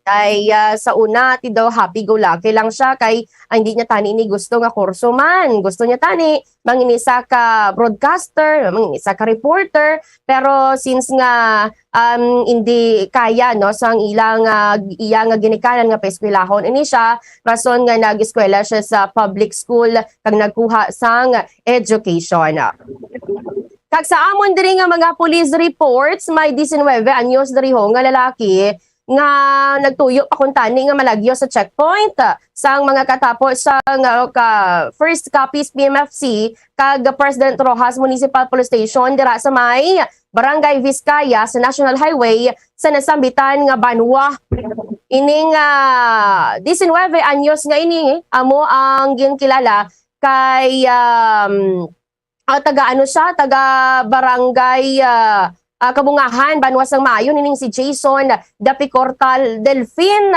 Ay, ah, sa una, ti daw happy-go-lucky lang siya kay, ah, hindi niya tani ini gusto nga kurso man. Gusto niya tani, mangin isa ka broadcaster, mangin isa ka reporter. Pero since nga, um, hindi kaya, no, sang ilang, ah, iya nga ginikanan nga paeskwelahon ini siya, rason nga nag-eskwela siya sa public school kag nagkuha sang education. Kag sa amon diri nga mga police reports, may diecinuebe anyos diri ho nga lalaki nga nagtuyo pa kuntani nga malagyo sa checkpoint, ah, sang mga katapo sang, ah, ka First Capiz P M F C kag President Roxas Municipal Police Station dira sa may Barangay Vizcaya sa National Highway sa nasambitan nga banwa. Ining, ah, diecinuebe anyos nga ini, amo ang ginkilala kay, um, ah, taga ano siya, taga barangay, ah, ah, Kabungahan, Banwa sang Maayo, nining si Jason Dapicortal Delfin.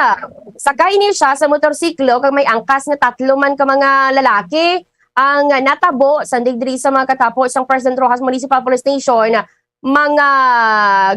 Sakay ni siya sa motorsiklo kag may angkas nga tatlo man ka mga lalaki ang natabo sandig diri sa mga katapo sang President Roxas Municipal Police Station, mga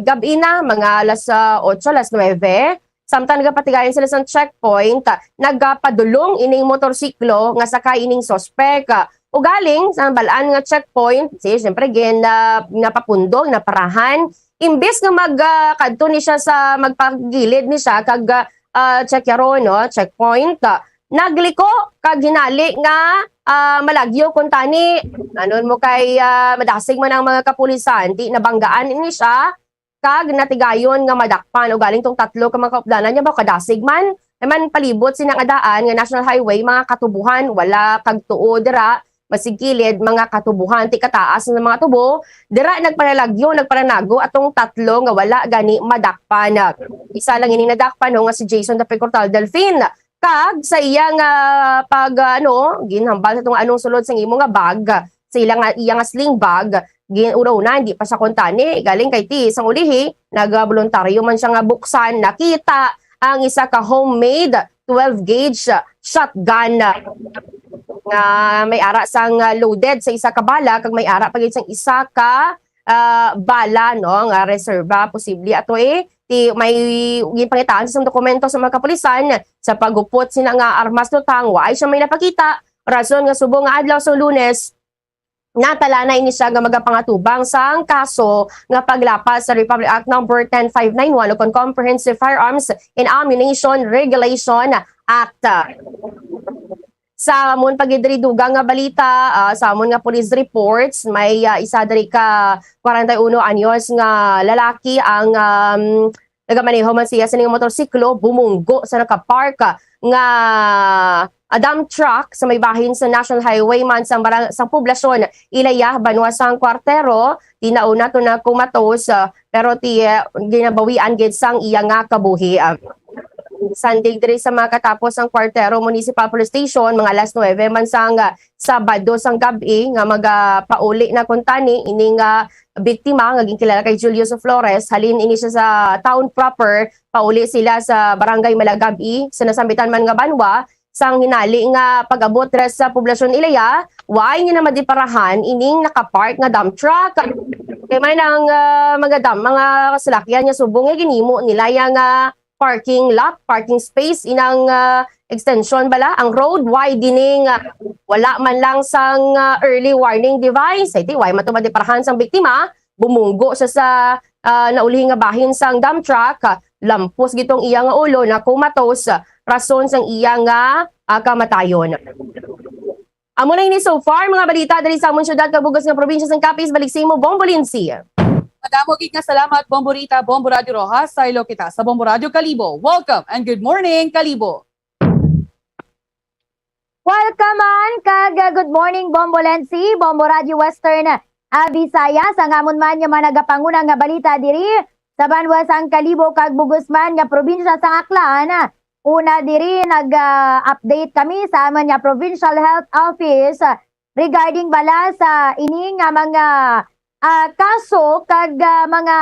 gab-i na, mga alas, ah, otso, alas nuebe. Samtang nagapatigayon sila sa checkpoint, ah, nagapadulong ining motorsiklo nga sakay ining suspek. Ah, ugaling sa bal-an nga checkpoint, si, siyempre, gin-, ah, napapundong, naparahan. Imbis nga mag, ah, kadto ni siya sa, magpagilid ni siya kag, ah, ah, checkyaron, no, checkpoint, ah, nagliko kag hinali nga, ah, malagyo kuntani. Anon mo kay, ah, madasig man ang mga kapulisan, di nabanggaan ini siya. Kag natigayon nga madakpan. Ugaling tong tatlo ka mga kaupdanan niya, ba, kadasig man. Naman palibot sina nga daan nga National Highway, mga katubuhan, wala kag tuo dira, masigkilid, mga katubuhan, ti kataas nga mga tubo. Dira nagpanalagyo, nagpananago atong tatlo nga wala gani madakpan. Isa lang ini nadakpan, ho, nga si Jason Dapicortal Delfin. Kag sa iya nga pag, ah, ano, ginhambal sa tunga anong sulod sang imo nga bag, sa ila nga, iya nga sling bag, gin-, una-una, hindi pa sa kuntani. Galing kay ti, sang ulihi, nagboluntaryo man siya nga buksan, nakita ang isa ka homemade twelve gauge shotgun nga may ara sang, ah, loaded sa isa ka bala, kag may ara pa gid sang isa ka, ah, bala, no, nga reserba. Posible ato, eh, ti may ginpangitaan sa dokumento sa mga kapulisan sa paghupot sina nga armas, lutang wa ay siya may napakita. Rason nga subong nga adlaw sa Lunes, natala na ini siya nga magapangatubang sang kaso nga paglapas sa Republic Act Number ten five nine one o kon Comprehensive Firearms and Ammunition Regulation Act. Sa amon pa gid diri dugang nga balita, ah, sa amon nga police reports, may, ah, isa diri ka kwarenta y uno anyos nga lalaki ang, um, nagamaneho man siya sa ning motorsiklo, bumunggo sa nakapark nga, ah, dump truck sa may bahin sa National Highway man sang barang-, sang poblasyon Ilaya, banwa sang Cuartero. Ti nauna to na kumatos, ah, pero ti, ah, ginabawian gid sang iya nga kabuhi. Ah, sandig diri sa mga katapos sang Cuartero Municipal Police Station, mga alas nuebe man sang, ah, Sabado sang gab-i nga magapauli na kuntani ini nga biktima nga ginkilala kay Julius Flores. Halin ini siya sa town proper, pauli sila sa Barangay Malagab-i. Sa nasambitan man nga banwa, sang hinali nga pag-abot dira sa poblasyon Ilaya, wala niya na madiparahan ining nakapark nga dump truck. Kay man ang, ah, mga dam-, mga salakyan nga subong nga ginhimo nila iya nga parking lot, parking space, inang, ah, extension bala, ang road widening, ah, wala man lang sang, ah, early warning device. Ay, ti, wala man to madiparahan sang biktima, bumunggo siya sa, ah, naulihi nga bahin sang dump truck, ah, lampos gid tong iya nga ulo, nakumatos, ah, rason sang iya nga, ah, kamatayon. Amo na ini so far, mga balita diri sa amon syudad kag bug-os nga probinsya sang Capiz. Balik sa imo, Bombo Lindsay. Madamo gid nga salamat, Bombo Rita, Bombo Radyo Rojas. Saylo kita sa Bombo Radyo Kalibo. Welcome and good morning, Kalibo. Welcome man, kag, uh, good morning, Bombo Lency, Bombo Radyo Western, uh, Visayas. Ang amon man nga mga nagapanguna nga balita diri sa banwa sang Kalibo kag bug-os man nga probinsya sang Aklan. Una diri, nag, uh, update kami sa amon nga Provincial Health Office, uh, regarding bala sa ini nga mga, uh, kaso kag, uh, mga,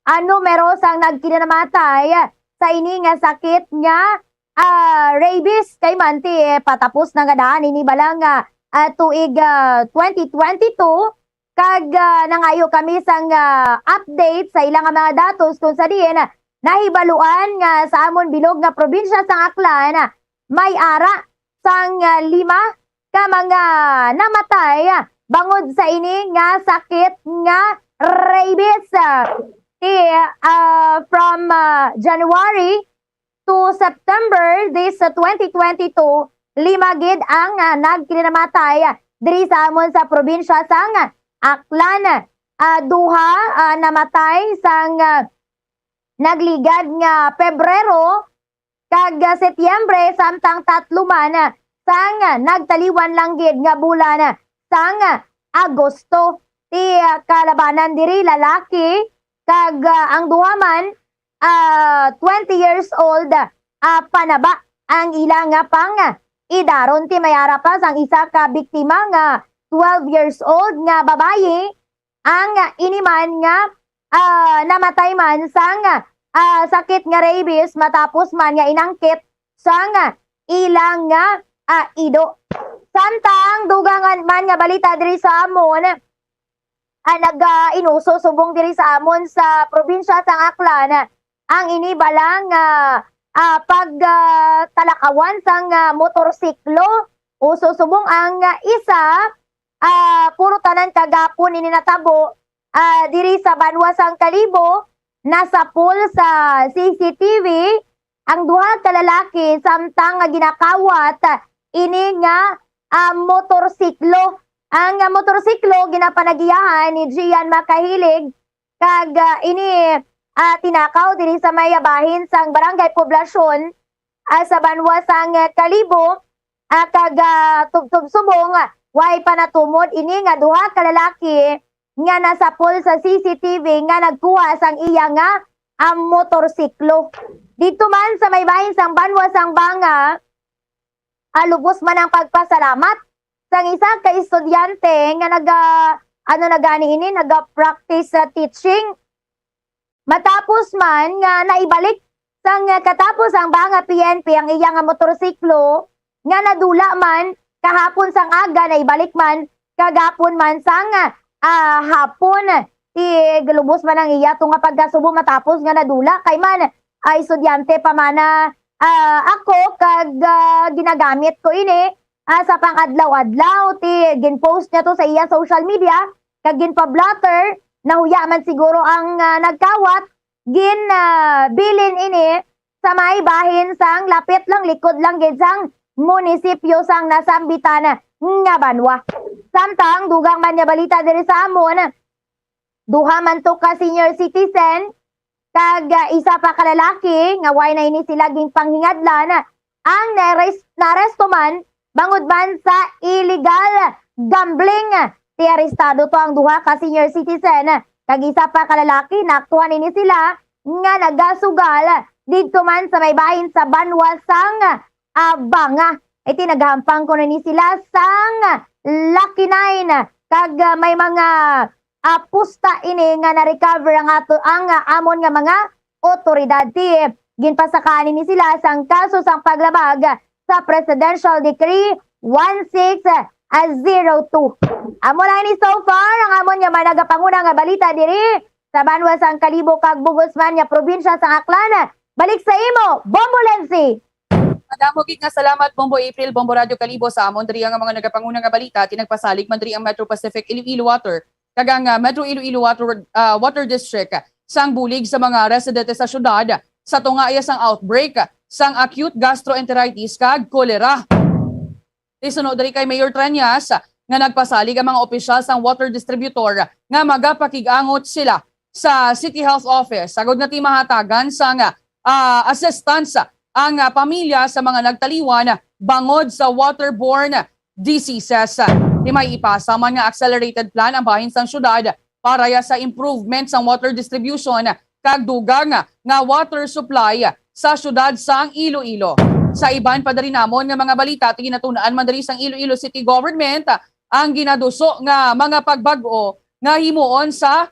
uh, numero sang nagkinanamatay sa ini nga sakit nga ah, rabies kay man ti, eh, patapos na nga daan ini bala nga, ah, tuig, ah, twenty twenty-two, kag, ah, nangayo kami sang, ah, update sa ila nga mga datos kung sa diin nahibaluan nga sa amon bilog nga probinsya sang Aklan, may ara sang, ah, lima ka mga namatay bangod sa ini nga sakit nga rabies. Ti, ah, from, ah, January to September this, uh, twenty twenty-two, lima gid ang, ah, nagkininamatay diri sa amon sa probinsya sang Aklan. Ah, duha, ah, namatay sang, ah, nagligad nga Pebrero kag, ah, Setyembre, samtang tatlo man, ah, sang, ah, nagtaliwan lang gid nga bulan, ah, sang, ah, Agosto. Ti, ah, kalabanan diri lalaki kag, ah, ang duha man ah, twenty years old, ah, panaba ang ila nga pang-, ah, idaron. Ti may ara pa sang isa ka biktima nga twelve years old nga babayi ang, ah, ini man nga, ah, namatay man sang, ah, sakit nga rabies matapos man nga inangkit sang, ah, ila nga, ah, ido. Samtang dugangan man nga balita diri sa amon, ah, nag, ah, inuso subong diri sa amon sa probinsya sang Aklan, ang ini bala nga, ah, pag, ah, talakawan sang, ah, motorsiklo. Uso subong ang, ah, isa, ah, puro tanan kagapon ini natabo, ah, diri sa banwa sang Kalibo, nasapol sa C C T V ang duha ka lalaki samtang nga ginakawat ini nga, ah, motorsiklo. Ang, ah, motorsiklo ginapanagiyahan ni Gian Makahilig kag, ah, ini, ah, tinakaw diri sa may bahin sang Barangay Poblacion, ah, sa banwa sang, ah, Kalibo, ah, kag, ah, tubtob subong, ah, way pa natumod ini nga duha ka lalaki nga nasapol sa C C T V nga nagkuha sang iya nga, ah, motorsiklo. Didto man sa may bahin sang banwa sang Banga, ah, lubos man ang pagpasalamat sang isa ka estudyante nga naga, ano na gani ini, naga-practice sa teaching. Matapos man nga naibalik sang katapos ang banga P N P ang iya nga motorsiklo nga nadula man kahapon sang aga, naibalik man kagapon man sang, ah, hapon. Ti galubos man ang iya to nga pagkasubo matapos nga nadula kay man, ah, estudyante pa man, ah, ako kag, ah, ginagamit ko ini, ah, sa pang-adlaw-adlaw. Ti gin-post niya to sa iya social media kag ginpa-blotter. Nahuya man siguro ang, ah, nagkawat, gin, ah, bilin ini sa may bahin sang lapit lang, likod lang gid sang munisipyo sang nasambitan nga banwa. Samtang dugang man nga balita diri sa amon, duha man to ka senior citizen kag, ah, isa pa ka lalaki nga way na ini sila ginpanghingadlan ang nares-, naaresto man bangod man sa illegal gambling. Ti arestado to ang duha ka senior citizen kag isa pa ka lalaki. Naaktuhan ini sila nga nagasugal didto man sa may bahin sa banwa sang, ah, Banga. Iti naghampang kuno ni sila sang Lucky Nine kag, ah, may mga, ah, pusta ini nga na-recover ang ato, ang, ah, amon nga mga otoridad. Ti ginpasakaan ini sila sang kaso sang paglabag sa Presidential Decree one six zero two. Amo lang ini so far ang amon nga managapanguna nga balita diri sa banwa sang Kalibo kag bug-os man nga probinsya sang Aklan. Balik sa imo, Bombo Lenzi. Madamo gid nga salamat, Bombo April, Bombo Radyo Kalibo, sa amon diri nga mga nagapanguna nga balita. Ti nagpasalig man diri ang Metro Pacific Iloilo Water kag ang, ah, Metro Iloilo Water, ah, Water District sang bulig sa mga residente sa syudad sa tunga iya sang outbreak sang acute gastroenteritis kag cholera. Ti suno diri kay Mayor Treñas nga nagpasalig ang mga opisyal sang water distributor nga magapakig-angot sila sa City Health Office agud nga ti mahatagan sang, ah, assistance ang, ah, pamilya sa mga nagtaliwan bangod sa waterborne diseases. Ti may ipasa man nga accelerated plan ang bahin sang syudad para ya sa improvement sang water distribution kag dugang nga water supply sa syudad sang Iloilo. Sa iban pa diri namon nga mga balita, ti ginatun-an man diri sang Iloilo City Government ang ginaduso nga mga pagbag-o nga himuon sa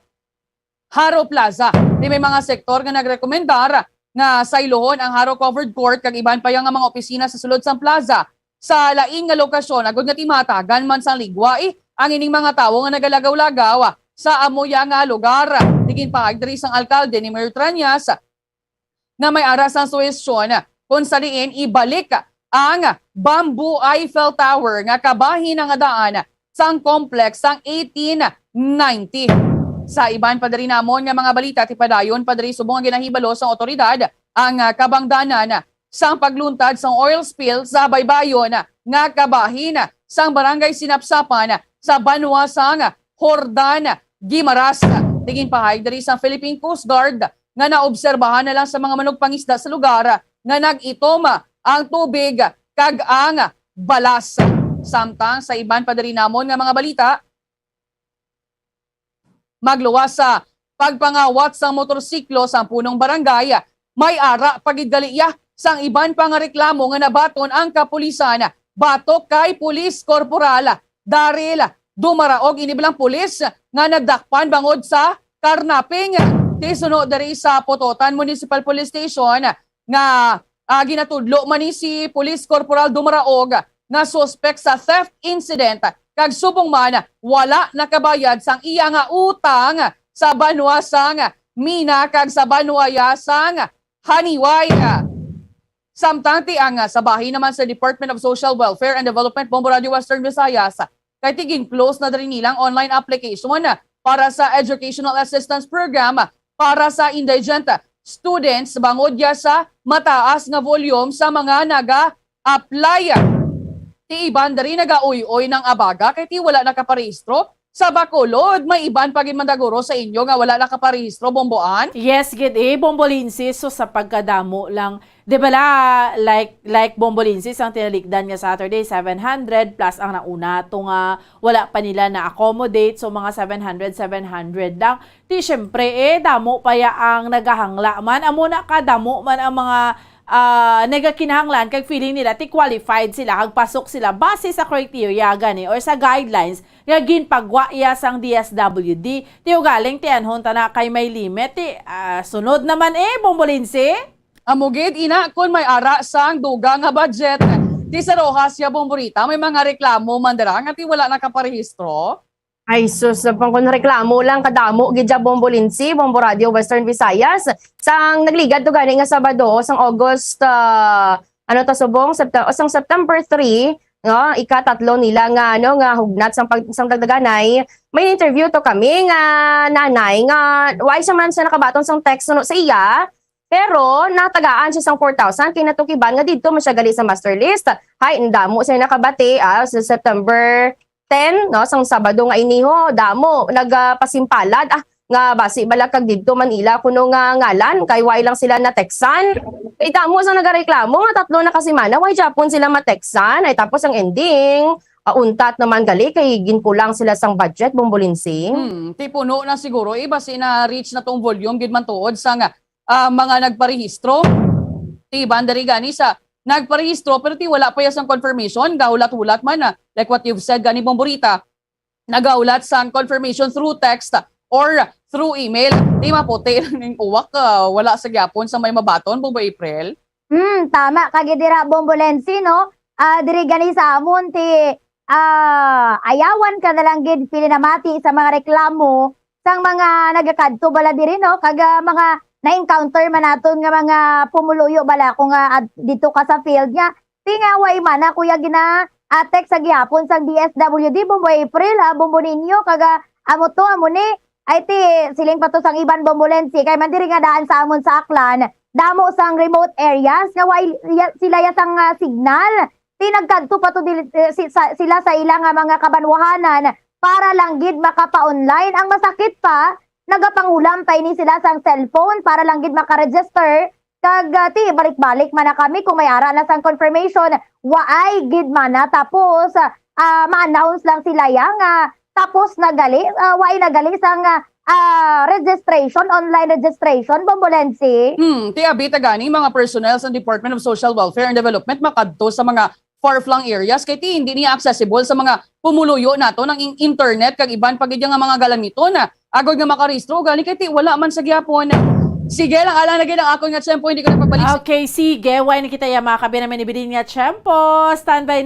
Jaro Plaza. Ti may mga sektor nga nagrekomendar nga saylohon ang Jaro Covered Court kag iban pa ya nga mga opisina sa sulod sang plaza sa lain nga lokasyon, agud nga ti mahatagan man sang ligway ang ining mga tawo nga nagalagaw-lagaw sa amo ya nga lugar. Ti ginpahayag diri sang alkalde ni Mayor Treñas nga may ara sang suhestyon kon sa diin ibalik ang Bamboo Eiffel Tower nga kabahin nga daan sang complex sang eighteen ninety. Sa iban pa diri namon nga mga balita, ti padayon pa diri subong ang ginahibalo sang awtoridad ang, ah, kabangdanan sang pagluntad sang oil spill sa baybayon nga kabahin sang Barangay Sinapsapan sa banwa sang Jordan, Guimaras. Ti ginpahayag diri sa Philippine Coast Guard nga naobserbahan na lang sa mga manugpangisda sa lugar nga nag-itom ang tubig kag ang balas. Samtang sa iban pa diri namon nga mga balita, magluwas sa pagpangawat sang motorsiklo sang punong barangay, may ara pa gid gali iya sang iban pa nga reklamo nga nabaton ang kapulisan batok kay Police Corporal Daryl Dumaraog, ini bilang pulis nga nadakpan bangod sa carnapping. Ti suno diri sa Pototan Municipal Police Station nga, ah, ginatudlo man ni si Police Corporal Dumaraog nga suspek sa theft incident kag subong man wala nakabayad sang iya nga utang sa banwa sang Mina kag sa banwa ya sang Janiuay. Samtang ti ang, ah, sa bahin naman sa Department of Social Welfare and Development, Bombo Radio Western Visayas, kay ti gin-close na diri nilang online application para sa Educational Assistance Program para sa indigent students bangod ya sa mataas nga volume sa mga naga-apply. Ti iban diri nagauy-oy ng abaga kay ti wala nakaparehistro sa Bacolod. May iban pa gid man daguro sa inyo nga wala nakaparehistro, Bomboan? Yes gid, eh, Bombo Lindsay. So, sa pagkadamo lang, di bala, like, like Bombo Lindsay, ang tinalikdan nga Saturday, seven hundred plus ang nauna to nga wala pa nila na-accommodate. So, mga seven hundred, seven hundred lang. Ti, syempre, eh, damo pa ya ang nagahangla man. Amo na ka, damo man ang mga ah, nagakinahanglan kag feeling nila ti qualified sila kag pasok sila base sa criteria gani or sa guidelines nga ginpagwa iya sang D S W D. Ti ugaling ti anhon ta na kay may limit ti, ah, sunod naman eh, Bombolinsi. Amo gid, ina, kun may ara sang dugang nga budget ti sa Roxas ya Bomborita, may mga reklamo man dira nga ti wala nakaparehistro. Ay, sus, pang kun reklamo lang kadamo gid ya, Bombolinsi, Bombo Radio Western Visayas. Sang nagligad to gani nga Sabado, sang August, ah, ano to subong, Septe-, o sang September three, no, ikatatlo nila nga, ano, nga hugnat sang pag-, sang dagdaganay, may interview to kami nga nanay nga why siya man siya nakabaton sang text suno sa iya, pero natagaan siya sang four thousand kay natukiban nga didto man siya gali sa master list. Hay, ang damo siya nakabati, ah, sa September ten, no, sang Sabado nga iniho, damo nagapasimpalad, ah, nga basi bala kag didto Manila kuno nga ngalan kay why lang sila nateksan. Kay damo sang nagareklamo nga tatlo na ka semana why japon sila mateksan. Ay tapos ang ending, ah, untat naman gali kay ginkulang sila sang budget, Bombolinsi. Hmm, ti puno na siguro, eh, basi na reach na tong volume gid man tuod sang, ah, mga nagparehistro. Ti iban diri gani sa nagparehistro pero ti wala pa ya sang confirmation, gahulat-hulat man, ah, like what you've said gani, Bomborita, nagaulat sang confirmation through text or through email. Di maputi lang ning uwak, ah, wala sa gyapon sa may mabaton, Bombo April. Hmm, tama ka gid dira, Bombolensi, no? Ah, diri gani sa amon ti, ah, ayawan ka na lang gid pilinamati sa mga reklamo sang mga nagakadto bala diri, no? Kag, ah, mga na-encounter man naton nga mga pumuluyo bala ko nga ad-, dito ka sa field nga. Ti nga wa imana kuya gina-, ah, text sa gihapon sang D S W D, Bombo April, ah, Bombo Ninyo, kag, ah, amo to, amo ni. Ay ti, siling pa to sang iban, Bombolensi, kay man diri nga daan sa amon sa Aklan, damo sang remote areas nga way ya-, sila ya sang, ah, signal. Ti nagkadto pa to dili, eh, si-, sa, sila sa ila nga mga kabanwahanan para lang gid makapa-online. Ang masakit pa, nagapangulam pa ini sila sang cellphone para lang gid makaregister. Kag, ah, ti, balik-balik man na kami kung may ara na sang confirmation. Waay gid man na. Tapos, ah, ma-announce lang sila ya nga tapos na gali, ah, waay na gali sang, ah, ah, registration, online registration, Bombolensi. Hmm, ti abi ta gani mga personnel sa Department of Social Welfare and Development makadto sa mga far-flung areas kay ti hindi niya accessible sa mga pumuluyo naton ang in-, internet kag iban pa gid nga mga galamiton, ah, agod nga makarehistro gani kay ti wala man sa gihapon. Sige lang, alang na gid ang akon nga tiyempo, hindi ko nagpabalik sa Okay, sige. Way na kita ya, mga kabi namin ibilin nga tiyempo. Standby